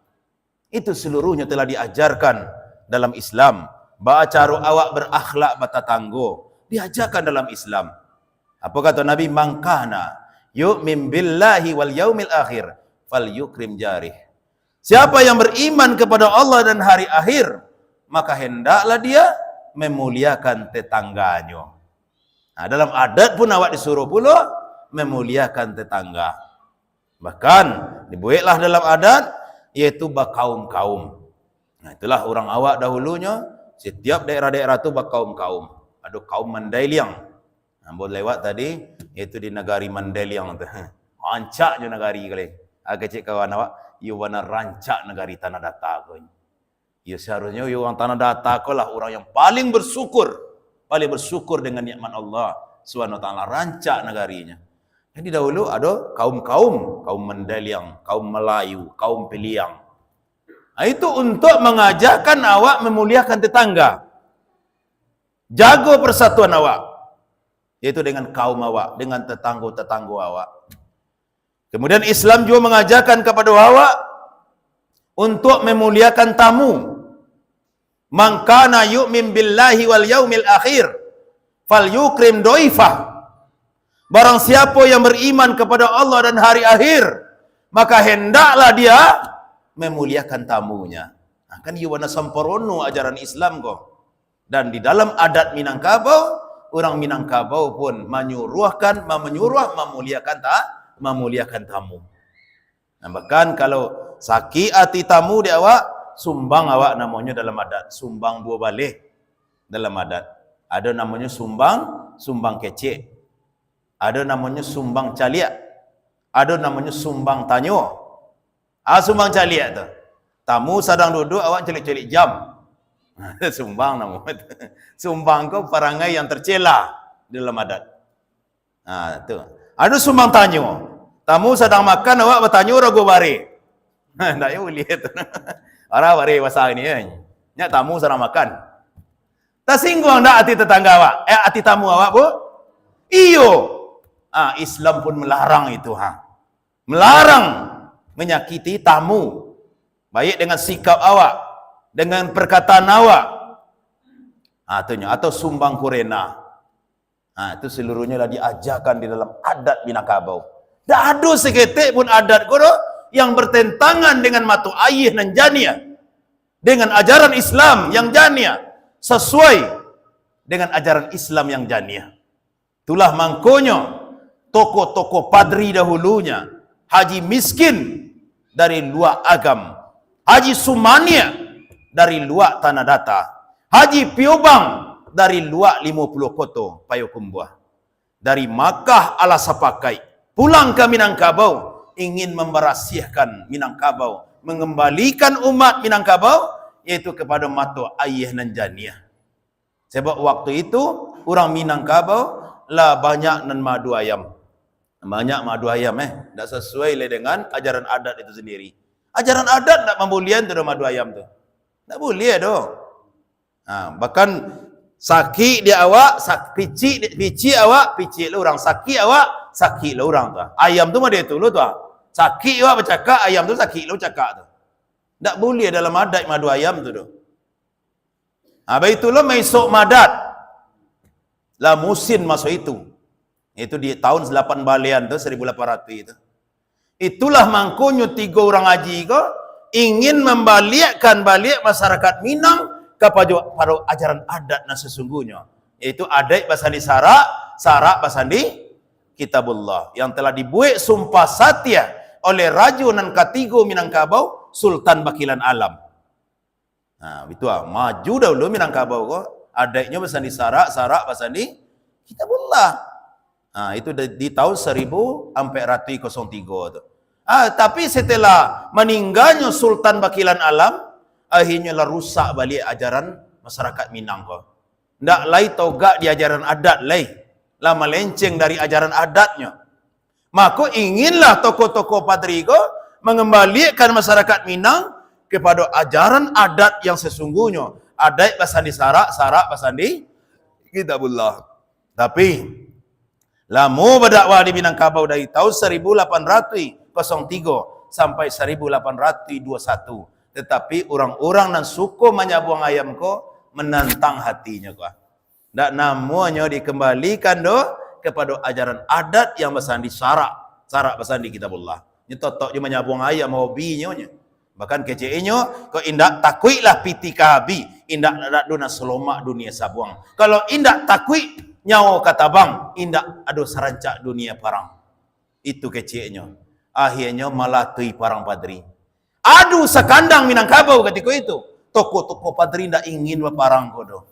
Itu seluruhnya telah diajarkan dalam Islam. Baa caro awak berakhlak batatanggo, diajarkan dalam Islam. Apa kata Nabi? "Man kana yu'min billahi wal yaumil akhir, fal yukrim jarih." Siapa yang beriman kepada Allah dan hari akhir, maka hendaklah dia memuliakan tetangganyo. Nah, dalam adat pun awak disuruh pulo memuliakan tetangga. Bahkan, dibueklah dalam adat, yaitu bakaum-kaum. Nah, itulah urang awak dahulunyo, setiap daerah-daerah tu bakaum-kaum. Ado kaum Mandailiang. Nah, ambo lewat tadi, yaitu di nagari Mandailiang tu. Rancaknyo nagari kali. Ah, kecek kawan awak, "Iyo bana rancak nagari Tanah Data ko." Iyo, seharusnyo iyo urang Tanah Data ko lah urang yang paling bersyukur, paling bersyukur dengan nikmat Allah Subhanahu wa Taala, rancak nagarinyo. Jadi dahulu ado kaum-kaum, kaum Mandaliang, kaum Melayu, kaum Piliang. Nah, itu untuk mengajarkan awak memuliakan tetangga. Jago persatuan awak, yaitu dengan kaum awak, dengan tetanggo-tetanggo awak. Kemudian Islam juga mengajarkan kepada awak untuk memuliakan tamu. "Man kana yu'min billahi wal yaumil akhir, fal yukrim doifah." Barang siapa yang beriman kepada Allah dan hari akhir, maka hendaklah dia memuliakan tamunya. Nah, kan iyo bana samparono ajaran Islam ko. Dan di dalam adat Minangkabau, urang Minangkabau pun manyuruahkan, ma-, manyuruah mamuliakan ta-, mamuliakan tamu. Nah, bahkan kalau sakik ati tamu di awak, sumbang awak namonyo dalam adat, sumbang duo baleh dalam adat. Ado namonyo sumbang, sumbang kecek. Ado namonyo sumbang caliak. Ado namonyo sumbang tanyo. Ah, sumbang caliak tu. Tamu sadang duduk, awak caliak-caliak jam. Sumbang namo tu. Sumbang ko parangai yang tercela di dalam adat. Ha, tu. Ado sumbang tanyo. Tamu sadang makan, awak batanyo rago bare. Ndak yo buliah tu. Ara bare basa ni, eh. Nyak tamu sadang makan. Tasingguang ndak ati tetangga awak? Eh, ati tamu awak, Bu? Iyo. Ah, Islam pun melarang itu, ha. Melarang menyakiti tamu, baik dengan sikap awak, dengan perkataan awak. Ah, tu nyo, atau sumbang kurena. Ha, itu seluruhnyo lah diajakan di dalam adat Minangkabau. Dak ado saketek pun adat ko doh yang bertentangan dengan mato ayie nan janiah, dengan ajaran Islam yang janiah, sasuai dengan ajaran Islam yang janiah. Itulah mangkonyo tokoh-tokoh padri dahulunyo, Haji Miskin dari Luak Agam, Haji Sumaniak dari Luak Tanah Data, Haji Piobang dari Luak Limo Puluah Koto, Payokumbuah, dari Makkah Alah Sapakaik, pulang ka Minangkabau, ingin mambarasiahkan Minangkabau, mangambalikan umat Minangkabau, yaitu kapado mato ayie nan janiah. Sabab waktu itu, urang Minangkabau lah banyak nan maadu ayam. Banyak maadu ayam, eh. Ndak sasuai lai dengan ajaran adat itu sandiri. Ajaran adat ndak mambuliahan tu doh maadu ayam tu. Ndak buliah doh. Ha, bahkan sakik di awak, sak-, picik di, picik awak, picik lo urang, sakik awak, sakik lo urang tu. Ayam tu mah dia tu lo tu, ah. Sakik awak bacakak, ayam tu sakik lo bacakak tu. Ndak buliah dalam adat maadu ayam tu doh. Ha, baitulah maisok madat. Lah musin maso itu. Itu di tahun salapan balehan tu, saribu lapan ratuih tu. Itulah mangkonyo tigo urang haji ko ingin mambaliakkan baliak masyarakat Minang kapado, pado ajaran adat nan sasungguhnyo, yaitu adaik basandi sarak, sarak basandi Kitabullah, yang telah dibuek sumpah satia oleh Rajo nan Katigo Minangkabau, Sultan Bakilan Alam. Nah, itu ah, maju dahulu Minangkabau ko. Adaiknyo basandi sarak, sarak basandi Kitabullah. Nah, itu di, di tahun saribu ampek ratuih kosong tigo tu. Ah, tapi setelah maningganyo Sultan Bakilan Alam, akhirnyo lah rusak baliak ajaran masyarakat Minang ko. Ndak lai togak di ajaran adat lai, lah malenceng dari ajaran adatnyo. Mako, inginlah tokoh-tokoh padri ko mangambaliakkan masyarakat Minang kapado ajaran adat yang sasungguhnyo, adaik basandi sarak, sarak basandi Kitabullah. Tapi, lamo badakwah di Minangkabau dari tahun saribu lapan ratuih kosong tigo sampai saribu lapan ratuih duo satu. Tatapi urang-urang nan suko manyabuang ayam ko manantang hatinyo ko. Ndak namuahnyo dikambalikan doh kapado ajaran adat yang basandi sarak, sarak basandi Kitabullah. Nyo totok jo manyabuang ayam hobinyo nyo. Bahkan kecek inyo, ko indak takuiklah pitih ka abih, indak ado nan salomak dunia sabuang. Kalau indak takuik nyawo ka tabang, indak ado sarancak dunia parang. Itu keceknyo. Akhirnyo malatui parang padri. Adu sakandang Minangkabau katiko itu. Tokoh-tokoh padri ndak ingin baparang ko doh.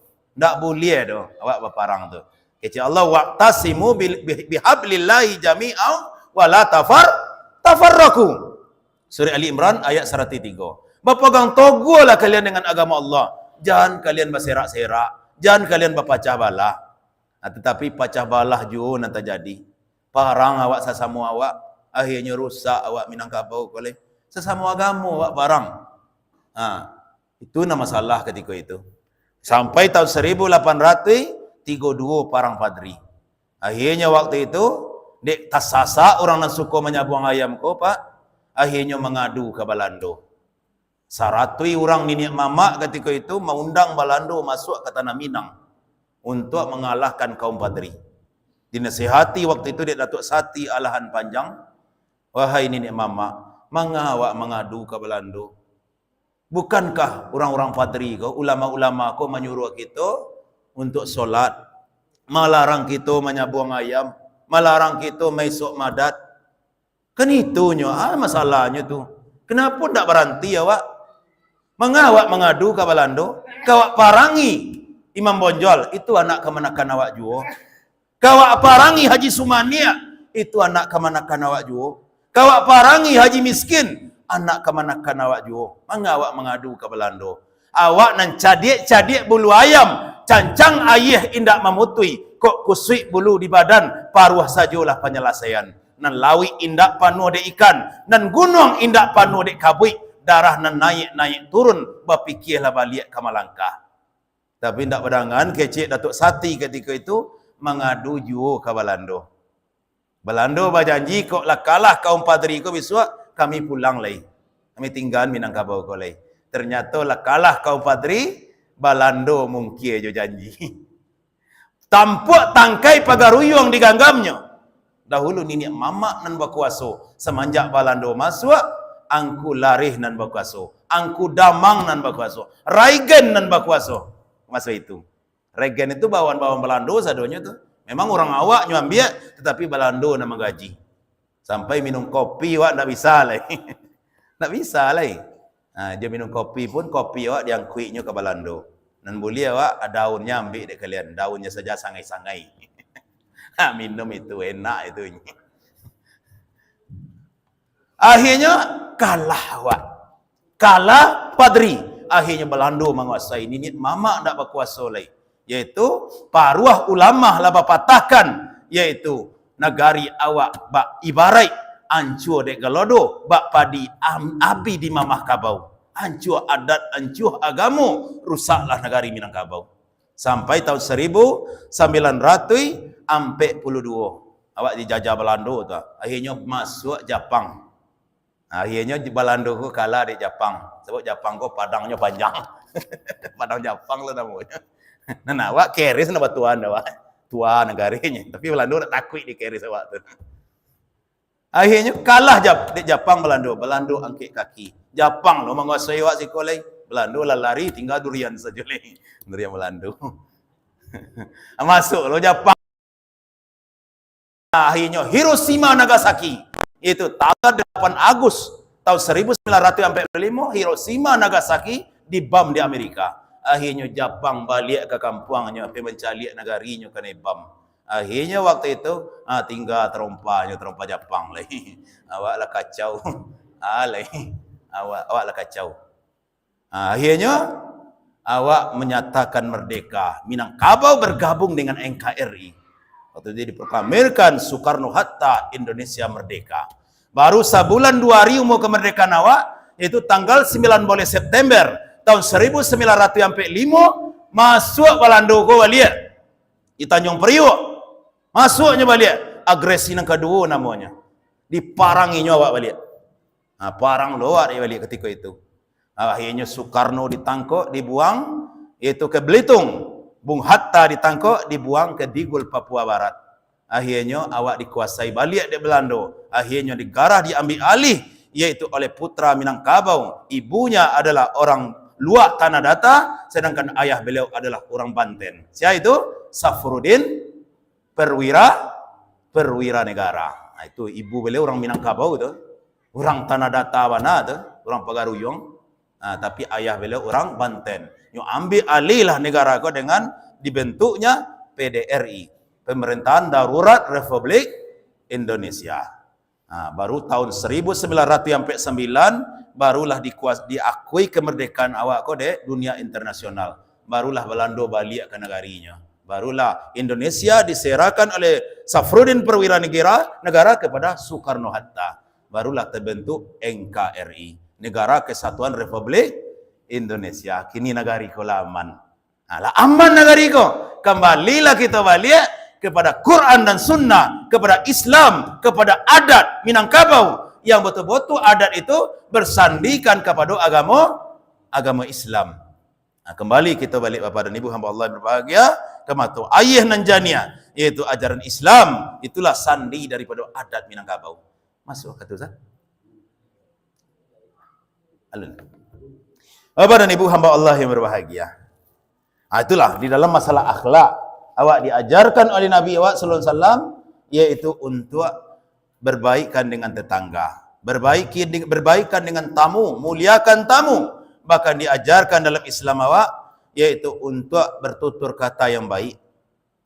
Ndak buliah doh awak baparang tu. Kecek Allah, "Wa'tasimu bil-, bi-, bihablillahi jami'au wa la tafar-, tafarraqu." Surah Ali Imran ayat saratus tigo. Bapagang toguahlah kalian dengan agama Allah. Jan kalian baserak-serak. Jan kalian bapacah balah. Ha, tatapi pacah balah juo nan tajadi. Parang awak sasamo awak, akhirnyo rusak awak Minangkabau ko lai. Sasamo agamo awak parang. Ha, itu nan masalah katiko itu. Sampai tahun saribu lapan ratuih tigo duo parang padri. Akhirnyo waktu itu, dek tasasak urang nan suko manyabuang ayam ko, Pak, akhirnyo mangadu ka Balando. Saratuih urang niniak mamak katiko itu maundang Balando masuak ka Tanah Minang untuak mangalahkan kaum Padri. Dinasihati waktu itu dek Datuk Sati Alahan Panjang, "Wahai niniak mamak, manga awak mangadu ka Balando? Bukankah urang-urang Padri ko, ulama-ulama ko manyuruah kito untuak solat, malarang kito manyabuang ayam, malarang kito maisok madat?" Kan itu nyo, ah, masalahnyo tu. Kenapo ndak baranti awak? Manga awak mangadu ka Balando? Ka awak parangi Imam Bonjol, itu anak kamanakan awak juo. Ka awak parangi Haji Sumaniak, itu anak kamanakan awak juo. Ka awak parangi Haji Miskin, anak kamanakan awak juo. Manga awak mangadu ka Balando? Awak nan cadiak-cadiak bulu ayam, cancang ayie indak mamutui, kok kusuik bulu di badan, paruah sajolah panyalasaian. Nan lauik indak panuah dek ikan, nan gunuang indak panuah dek kabuik, darah nan naiak-naiak turun, bapikialah baliak ka Malangkah. Tapi indak badangan kecek Datuk Sati katiko itu mangadu juo ka Balando. Balando bajanji, kok lah kalah kaum Padri ko bisuak, kami pulang lai. Kami tinggaan Minangkabau ko lai. Ternyato lah kalah kaum Padri, Balando mungkie jo janji. Tampuak tangkai pagaruyuang diganggamnyo. Dahulu niniak mamak nan bakuaso, samanjak Balando masuak, Angku Lareh nan bakuaso, Angku Damang nan bakuaso, Raigen nan bakuaso maso itu. Raigen itu bawahan-bawahan Balando sadonyo tu. Memang urang awak nyo ambiak, tatapi Balando nan manggaji. Sampai minum kopi awak ndak bisa lai. Ndak bisa lai. Ha, jo minum kopi pun, kopi awak diangkuiknyo ka Balando. Nan buliah awak, daunnyo ambiak dek kalian, daunnyo saja sangai-sangai. Ha, minum itu, enak itu. Akhirnyo, kalah awak. Kalah Padri. Akhirnyo Balando manguasai, niniak mamak ndak bakuaso lai. Yaitu, paruah ulama lah bapatahkan, yaitu, nagari awak bak ibaraik ancua dek galodo, bak padi am-, abi dimamah kabau. Ancua adat, ancua agamo, rusaklah nagari Minangkabau. Sampai tahun saribu sambilan ratuih ampek puluah duo, awak dijajah Balando tu. Akhirnyo masuak Japang. Akhirnyo Balando ko kalah dek Japang. Sabab Japang ko padangnyo panjang. Padang Japang lah namonyo. Nah, nah, awak keris nak batuan dah, awak. Tua nagarinyo. Tapi Balando nak takuik di keris awak tu. Akhirnyo kalah Jap-, dek Japang Balando. Balando angkek kaki. Japang lo manguasai awak siko lai. Balando lah lari, tingga durian sajo lai. Durian Balando. Masuk lo Japang. Akhirnyo Hiroshima Nagasaki, yaitu tanggal delapan Agus tahun saribu sambilan ratuih ampek puluah limo, Hiroshima Nagasaki dibam di Amerika. Akhirnyo Japang baliak ka kampuangnyo, pai mancaliak nagarinyo kanai bam. Akhirnyo waktu itu, ah, tingga tarompahnyo, tarompa Japang lai. Awak lah kacau. Ah, lai. Awak, awak lah kacau. Ha, akhirnyo, awak manyatakan merdeka. Minangkabau bergabung dengan N K R I. Waktu itu diproklamirkan Soekarno-Hatta, Indonesia merdeka. Baru sabulan duo hari umua kamardekaan awak, yaitu tanggal sambilan baleh September tahun saribu sambilan ratuih ampek limo, masuak Balando ko baliak di Tanjung Priok. Masuaknyo baliak, agresi nan kaduo namonyo. Diparanginyo awak baliak. Ha, parang lo awak dek baliak katiko itu. Akhirnyo Soekarno ditangkok, dibuang, yaitu ka Belitung. Bung Hatta ditangkok, dibuang ka Digul, Papua Barat. Akhirnyo awak dikuasai baliak dek Balando. Akhirnyo digarah diambiak alih, yaitu oleh putra Minangkabau. Ibunya adalah orang Luak Tanah Data, sedangkan ayah beliau adalah orang Banten. Sia itu? Safrudin Perwira, Perwira Negara. Nah, itu ibu beliau urang Minangkabau tu. Urang Tanah Data bana tu, urang Pagaruyuang. Nah, tapi ayah beliau urang Banten. Nyo ambiak alih lah negara ko dengan dibentuknya P D R I, Pemerintahan Darurat Republik Indonesia. Ha, baru tahun saribu sambilan ratuih ampek sambilan, barulah dikuas-, diakui kamardekaan awak ko dek dunia internasional. Barulah Balando baliak ka nagarinyo. Barulah Indonesia diserahkan oleh Safrudin Perwira Negara, Negara kepada Soekarno-Hatta. Barulah terbentuk N K R I, Negara Kesatuan Republik Indonesia. Kini nagari ko lah aman. Nah, lah aman nagari ko. Kambalilah kito baliak kepada Quran dan Sunnah, kepada Islam, kepada adat Minangkabau. Yang batua-batua adat itu bersandikan kapado agamo, agamo Islam. Nah, kembali kita balik, Bapak dan Ibu hamba Allah yang berbahagia, ka mato aia nan janiah, yaitu ajaran Islam. Itulah sandi daripado adat Minangkabau. Masuk ka tu, Ustaz? Alun. Bapak dan Ibu hamba Allah yang berbahagia. Ah, itulah, di dalam masalah akhlak, awak diajarkan oleh Nabi awak sallallahu alaihi wasallam, yaitu untuk berbaikan dengan tetangga, berbaiki, berbaikan dengan tamu, muliakan tamu. Bahkan diajarkan dalam Islam awak, yaitu untuk bertutur kata yang baik.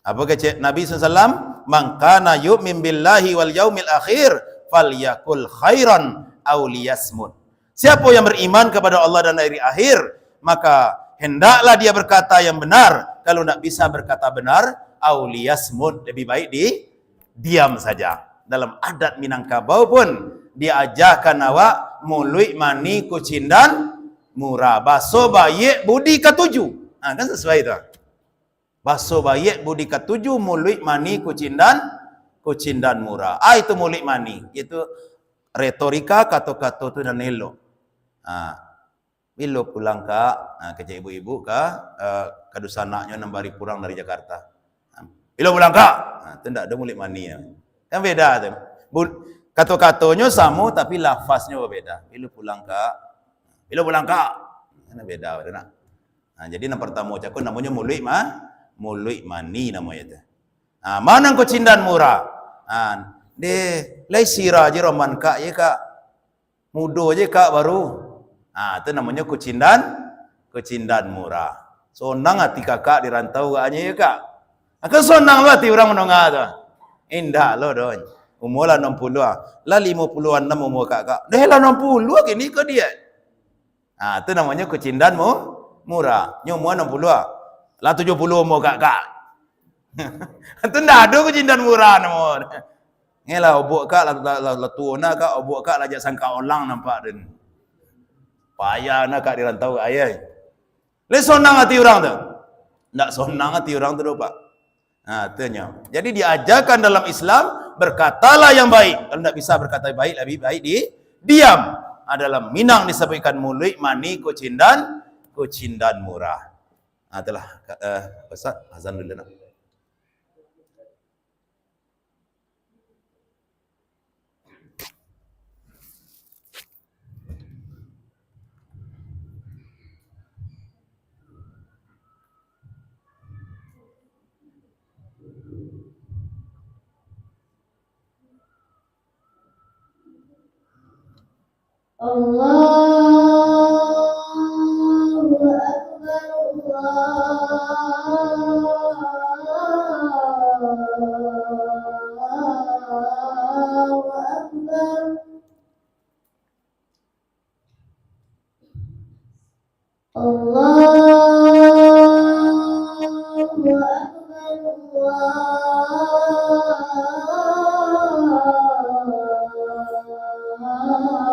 Apa kecek Nabi sallallahu alaihi wasallam? "Man kana yu'min billahi wal yaumil akhir, falyakul khairan aw liyasmut." Siapa yang beriman kepada Allah dan hari akhir, maka hendaklah dia berkata yang benar. Kalau ndak bisa berkata benar, aw liyasmut, lebih baik di diam saja. Dalam adat Minangkabau pun diajakan awak, muluik mani kucindan murah, baso baiak budi katuju. Ha, kan sesuai tu. Baso baiak budi katuju, muluik mani kucindan, kucindan murah. Ah, itu muluik mani. Itu retorika, kato-kato tu nan elok. Ah, "Bilo pulang, Kak?" Ah, kecek ibu-ibu ka, eh, ka dusanaknyo nan bari pulang dari Jakarta. Ah, "Bilo pulang, Kak?" Ah, tu ndak ado muluik mani. Kan beda tu. Bu-, kato-katonyo samo, tapi lafasnyo babeda. "Bilo pulang, Kak?" "Bilo pulang, Kak?" Kan beda tu, nak. Ha, jadi nan partamo cako namonyo muluik ma-, muluik mani namonyo tu. Ha, ma nan kucindan murah? Ha, deh, lai sira je roman kak ye, Kak. Mudo je, Kak, baru. Ha, tu namonyo kucindan, kucindan murah. Sonang ati kakak di rantau agaknyo ye, Kak. Akan sonang lo ati urang mandonga tu. Indak lo doh. Umur lah anam puluah, lah limo puluah anam umur kakak. Deh lah anam puluah kini ko diak. Ha, tu namonyo kucindan mu-, murah. Nyo umua anam puluah. Lah tujuah puluah umua kakak. Tu ndak ado kucindan murah namo. Ngelah obok kak lah, lah, lah, lah tuo na kak, obok kak lah jak sangka olang nampak den. Payah na kak di rantau, ayai. Lai sonang ati urang tu? Ndak sonang ati urang tu doh, Pak. Ha, tu nyo. Jadi diajakan dalam Islam, berkatalah yang baik. Kalau ndak bisa berkata baik, lebih baik di diam. Ha, dalam Minang disabuikkan muluik mani kucindan, kucindan murah. Ha, itulah, eh, Ustaz, azan dulu nak. Allahu Akbar, Allahu Akbar. Allahu Akbar,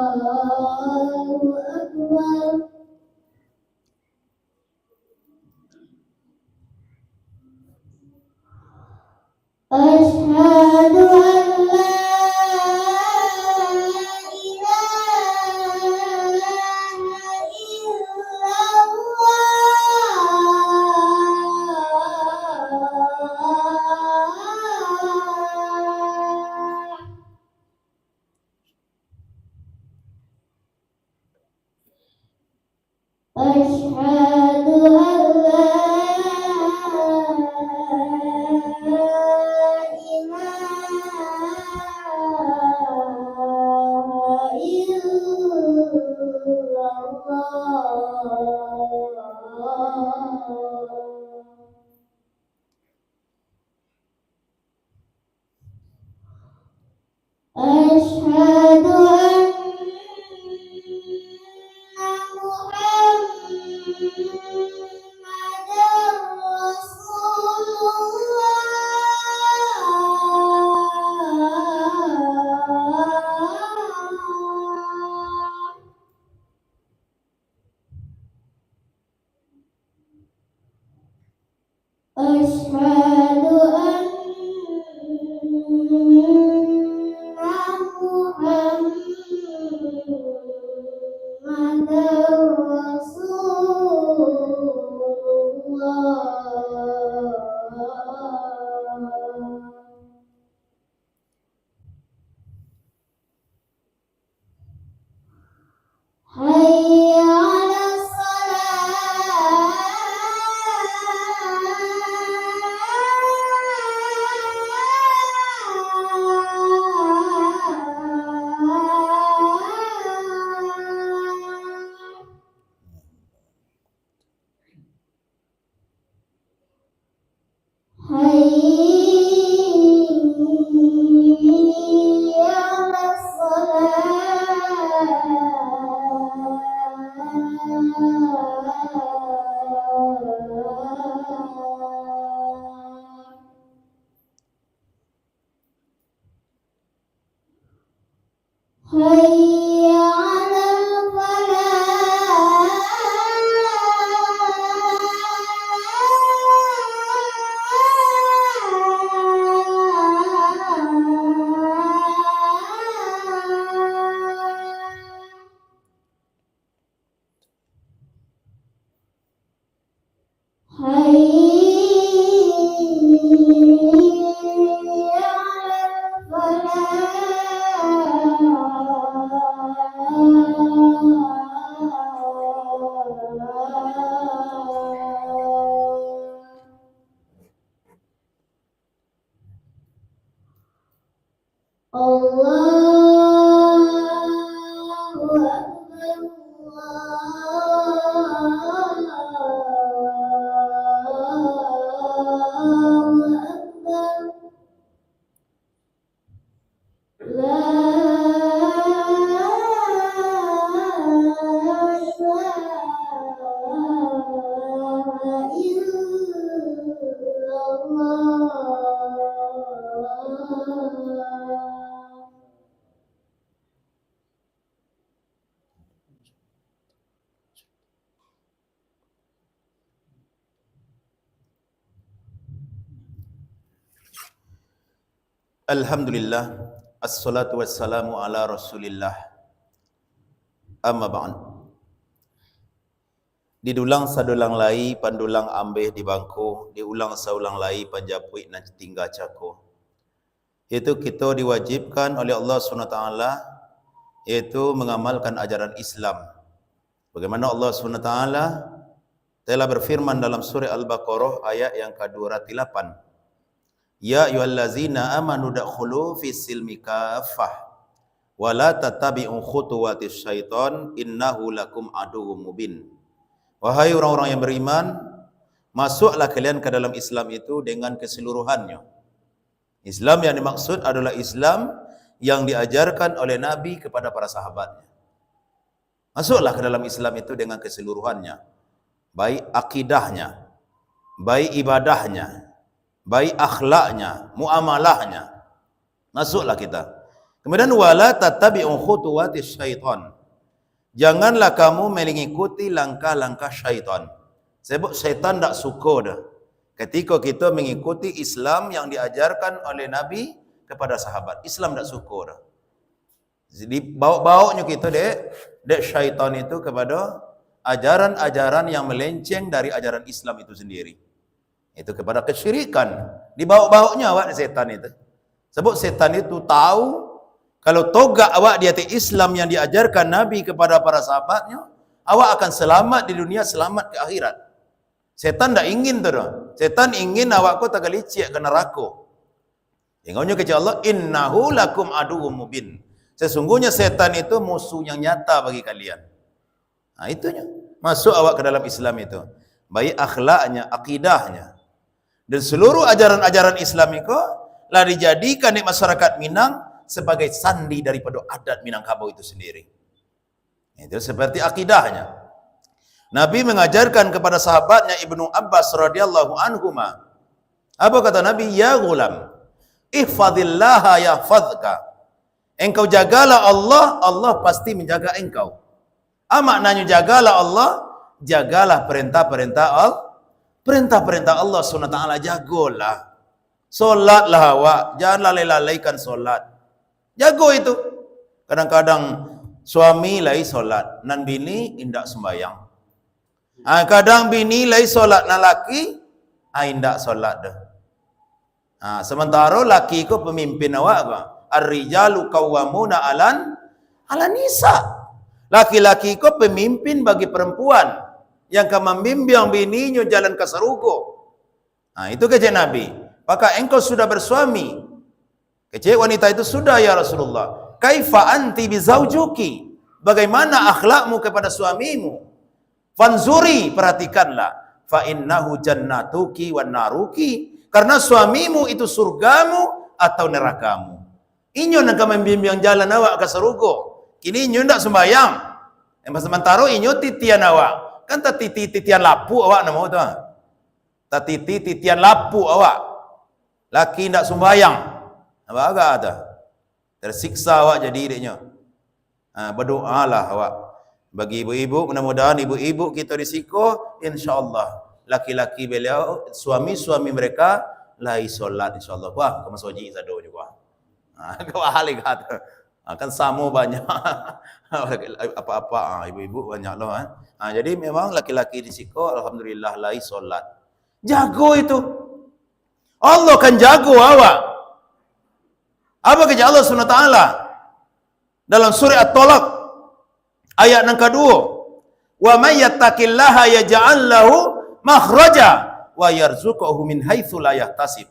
Allahu Akbar. Asyhadu an la ilaha illallah. Asyhadu an la ilaha illallah. Asyhadu anna Muhammadan Rasulullah. Asyhadu anna Muhammadan حي على الفلاح. الله أكبر، الله أكبر. لا إله إلا الله. Alhamdulillah, assalatu wassalamu ala Rasulillah. Amma ba'd. Didulang sadulang lai, pandulang ambeh di bangko, diulang saulang lai, panjapuik nan tingga cako. Yaitu kito diwajibkan oleh Allah Subhanahu wa Taala, yaitu mengamalkan ajaran Islam. Bagaimana Allah Subhanahu wa Taala telah berfirman dalam surah Al-Baqarah ayat yang ka dua ratus delapan, "Ya ayyuhallazina amanu dakhulu fis silmi kaffah, wa la tattabi'u khutuwatis syaiton, innahu lakum aduwwum mubin." Wahai orang-orang yang beriman, masuklah kalian ke dalam Islam itu dengan keseluruhannya. Islam yang dimaksud adalah Islam yang diajarkan oleh Nabi kepada para sahabatnya. Masuklah ke dalam Islam itu dengan keseluruhannya, baik akidahnya, baik ibadahnya, baik akhlaknya, muamalahnya. Masuklah kita. Kemudian, "Wala tattabi'u khutuwati syaitan." Janganlah kamu mengikuti langkah-langkah syaitan. Sebab syaitan ndak suko dah ketika kita mengikuti Islam yang diajarkan oleh Nabi kepada sahabat. Islam ndak suko dah. Jadi, baok-baoknyo kito dek, dek syaitan itu kepada ajaran-ajaran yang melenceng dari ajaran Islam itu sendiri. Itu kepada kesyirikan. Dibaok-baoknyo awak dek setan itu. Sebab setan itu tahu, kalau togak awak di ateh Islam yang diajarkan Nabi kepada para sahabatnya, awak akan selamat di dunia, selamat ke akhirat. Setan ndak ingin tu doh. Setan ingin awak ko tagalicik ka narako. Ingatnyo kecek Allah, "Innahu lakum aduwwum mubin." Sesungguhnya setan itu musuh yang nyata bagi kalian. Nah, itunyo. Masuk awak ke dalam Islam itu. Baik akhlaknya, akidahnya. Dan seluruh ajaran-ajaran Islam itu lah dijadikan di masyarakat Minang sebagai sandi daripada adat Minangkabau itu sendiri. Itu seperti akidahnya. Nabi mengajarkan kepada sahabatnya Ibnu Abbas radhiyallahu anhuma. Apa kata Nabi? "Ya ghulam, ihfazillaha yahfazka." Engkau jagalah Allah, Allah pasti menjaga engkau. Apa maknanyo jagalah Allah? Jagalah perintah-perintah Al-, perintah-perintah Allah Subhanahu wa Taala jagolah. Solatlah awak, jangan lalai-lalaikan solat. Jago itu. Kadang-kadang suami lai solat, nan bini indak sumbayang. Ha, kadang bini lai solat, nan laki, ha, indak solat doh. Ha, sementara laki ko pemimpin awak ko. "Ar-rijalu qawwamuna alan, ala nisa." Laki-laki ko pemimpin bagi perempuan yang ka mambimbing bininyo jalan ka sarugo. Nah, itu kecek Nabi. "Apakah engkau sudah bersuami?" Kecek wanita itu, "Sudah, ya Rasulullah." "Kaifa anti bizaujuki?" Bagaimana akhlakmu kepada suamimu? "Fanzuri," perhatikanlah. "Fa innahu jannatuki wa naruki." Karena suamimu itu surgamu atau nerakamu. Inyo nan ka mambimbing jalan awak ka sarugo. Kini inyo ndak sumbayang. Yang sementara inyo titian awak. Kan tatiti-titian lapuak awak namo tu, ha. Tatiti-titian lapuak awak. Laki ndak sumbayang. Apa agak tu? Tersiksa awak jadi deknyo. Ha, berdoalah awak. Bagi ibu-ibu, mudah-mudahan ibu-ibu kita di siko, insya Allah, laki-laki beliau, suami-suami mereka, lai solat, insya Allah. Wah, ka masojik sado jugo. Ha, kawah lihat. Ha, kan samo banyak. Apa-apa, ha, ibu-ibu banyak lah, eh. Ha, jadi memang laki-laki di siko, alhamdulillah, lai solat. Jago itu. Allah akan jago awak. Apa kecek Allah Subhanahu wa Taala dalam surah At-Talaq ayat yang kedua? "Wa may yattaqillaha yaj'al lahu makhraja wa yarzuqhu min haitsu la yahtasib."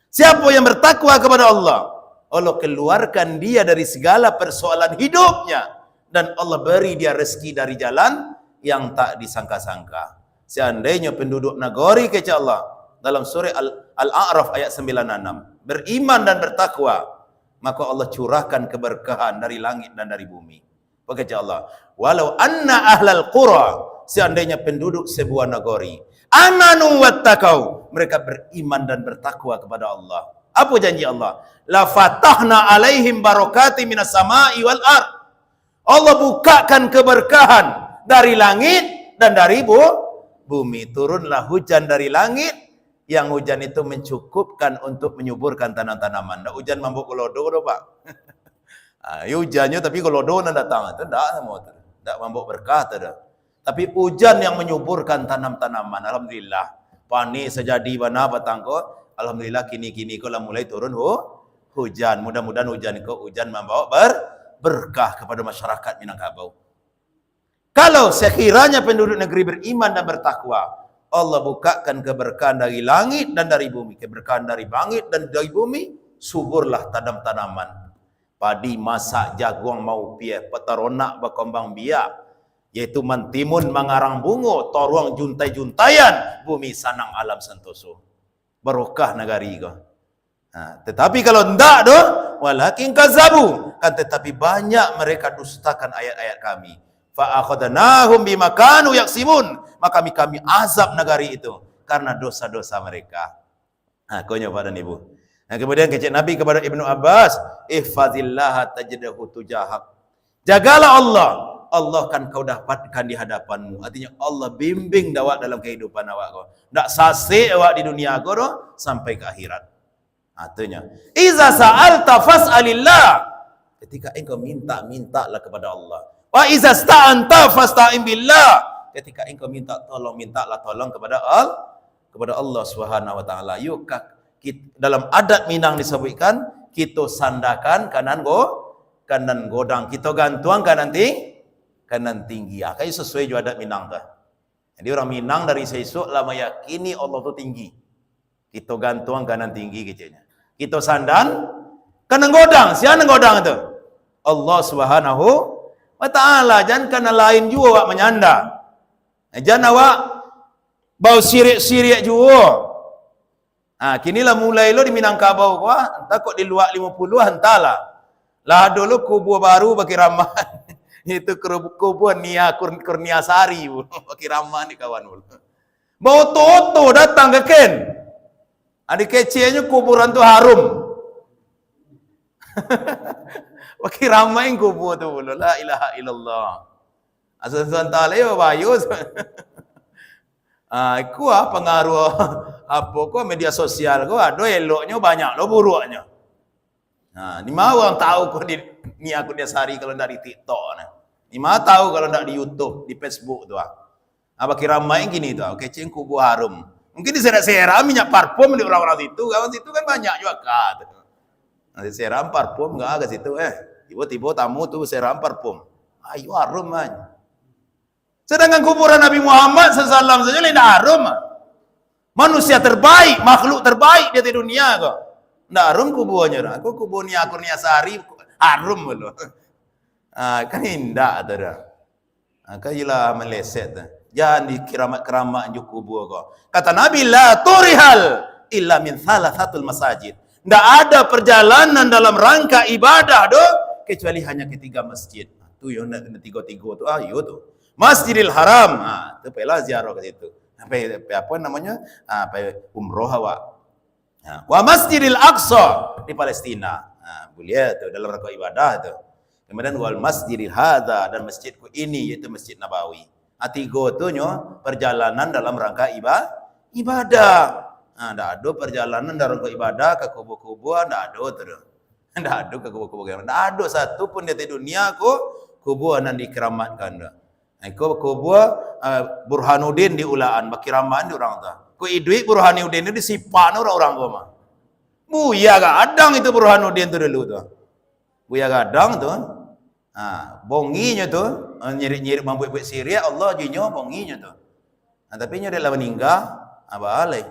Siapa yang bertakwa kepada Allah, Allah keluarkan dia dari segala persoalan hidupnya, dan Allah beri dia rezeki dari jalan yang tak disangka-sangka. Seandainya penduduk nagori, kecek Allah dalam surah Al-, Al-A'raf ayat sembilan enam, beriman dan bertakwa, maka Allah curahkan keberkahan dari langit dan dari bumi. Apa kecek Allah? "Walau anna ahlal qura," seandainya penduduk sebuah nagori, "amanu wattaqau," mereka beriman dan bertakwa kepada Allah. Apa janji Allah? "La fatahna alaihim barakati minas sama'i wal ard." Allah bukakan keberkahan dari langit dan dari bu-, bumi. Turunlah hujan dari langit, yang hujan itu mencukupkan untuk menyuburkan tanam-tanaman. Ndak hujan mambuek golodo doh, Pak. Ah, yo hujannyo tapi golodo nan datang. Itu ndak samo tu. Ndak mambuek berkah tu doh. Tapi hujan yang menyuburkan tanam-tanaman. Alhamdulillah. Panih sajadi bana patang ko. Alhamdulillah, kini-kini ko lah mulai turun hu-, hujan. Mudah-mudahan hujan ko hujan mambawa ber-, berkah kepada masyarakat Minangkabau. Kalau sekiranya penduduk negeri beriman dan bertakwa, Allah bukakan keberkahan dari langit dan dari bumi, keberkahan dari langit dan dari bumi, suburlah tanam-tanaman. Padi masak, jaguang maupiah, petaronak bakambang biak, yaitu mantimun mangarang bungo, toruang juntai-juntaian, bumi sanang alam santoso. Barokah nagari ko. Ha, tetapi kalau ndak doh, "walakin kazzabu," kan tetapi banyak mereka dustakan ayat-ayat Kami. "Fa akhadnahum bima kanu yaksibun," maka Kami, Kami azab nagari itu karena dosa-dosa mereka. Ha, konyo Pak dan Ibu. Nah, kemudian kecek Nabi kepada Ibnu Abbas, "Ihfazillaha tajidhu tujahak." Jagalah Allah, Allah akan kau dapatkan di hadapanmu. Artinya Allah bimbing awak dalam kehidupan awak ko. Ndak sasek awak di dunia ko doh sampai ke akhirat. Artinya, "Iza sa'alta fas'alillah." Ketika engkau minta, mintalah kepada Allah. "Wa iza sta'anta fasta'in billah." Ketika engkau minta tolong, mintalah tolong kepada Al-, kepada Allah Subhanahu wa Taala. Yo, ka-, kit-, dalam adat Minang disabuikkan, kito sandakan ka nan go-, ka nan godang, kito gantuang ka nan ting-, ka nan tinggi. Ah, kan sasuai jo adat Minang tu. Jadi urang Minang dari saisuak lah mayakini Allah tu tinggi. Kito gantuang ka nan tinggi keceknyo. Kito sandan ka nan godang. Sia nan godang tu? Allah Subhanahu wa Taala. Jan ka nan lain juo awak manyanda. Jan awak bausiriak-siriak juo. Ha, kini lah mulai lo di Minangkabau ko, ah. Antah kok di Luak Limo Puluah, antahlah. Lah ado lo kubua baru bakiramaik. Itu kru-, kubua Nia Kur-, Kurnia Sari, bakiramaik ni kawan. Baoto-oto datang ka ken. Adi keceknyo kuburan tu harum. Bakiramaik kubua tu pulo. La ilaha illallah. Asuh-asuh antah lai babayo. Ah, iko ah pangaruah apo ko media sosial ko, ado eloknyo, banyak lo buruaknyo. Nah, di ma urang tahu ko di, Nia Kurnia Sari kalau ndak di TikTok nah. Di ma tahu kalau ndak di YouTube, di Facebook tu ah. Ah, bakiramaik kini tu ah, kecek kubua harum. Mungkin diserak-serak minyak parfum di urang-urang situ, urang situ kan banyak juo aka tu. Nah, diserak parfum ka situ eh. Tibo-tibo tamu tu serak parfum. Ayo harum ah. Sedangkan kuburan Nabi Muhammad sallallahu alaihi wasallam sajo lai ndak harum. Manusia terbaik, makhluk terbaik di ateh dunia ko. Ndak harum kubuanyo dah. Ko kubua Nia Kurnia Sari harum lo. Ah, kan indak tu dah. Ah, kan iyolah meleset tu. Jan dikiramat-kiramat jo kubua ko. Kata Nabi, "La turihal illa min salah satul masajid." Ndak ada perjalanan dalam rangka ibadah doh kecuali hanya ketiga masjid. Tu yo nak kena tigo-tigo tu. Ah, yo tu. Masjidil Haram. Ha, tu pailah ziarah ka situ. Pai, pai apa namonyo? Ha, pai umroh awak. Ha, wa Masjidil Aqsa di Palestina. Ha, buliah tu dalam rangka ibadah tu. Kemudian wal Masjidil Hadza, dan masjidku ini, yaitu Masjid Nabawi. Ha, tigo tu nyo perjalanan dalam rangka iba-, ibadah. Ha, ndak ado perjalanan dalam rangka ibadah ka kubua-kubua, ndak ado tu doh. Ndak ado ka kubua-kubua. Ndak ado satu pun di ateh dunia ko kubua nan dikeramatkan tu. Iko kubua, ah, Burhanuddin di Ulaan, bakiramaik di urang tu. Ko iduik Burhanuddin tu disipak urang-urang ko mah. Buya gadang itu Burhanuddin tu dulu tu. Buya gadang tu. Ha, bonginyo tu, ha, nyirik-nyirik mambuek-buek siriak, Allah jinyo bonginyo tu. Ha, tapi nyo dek lah maningga, ha, baalai.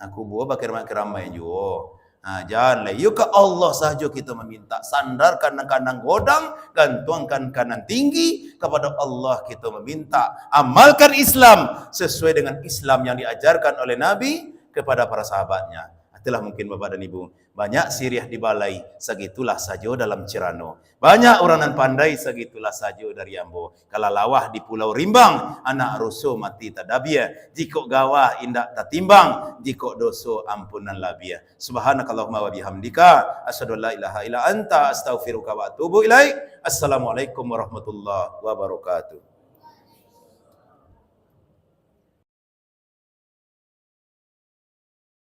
Ha, kubua bakiramak-kiramai juo. Ha, jan lai. Yo ka Allah sajo kito maminta. Sandarkan nan ka nan godang, gantuangkan ka nan tinggi, kepada Allah kito maminta. Amalkan Islam sesuai dengan Islam yang diajarkan oleh Nabi kepada para sahabatnya. Itulah mungkin Bapak dan Ibu. Banyak siriah di balai, sagitulah sajo dalam cirano. Banyak urang nan pandai, sagitulah sajo dari ambo. Kalalawah di Pulau Rimbang, anak ruso mati tadabia. Jikok gawah indak tatimbang, jikok doso ampunan labiah. Subhanakallahumma wa bihamdika, asyhadu an la ilaha illa anta, astaghfiruka wa atubu ilaik. Assalamualaikum warahmatullahi wabarakatuh.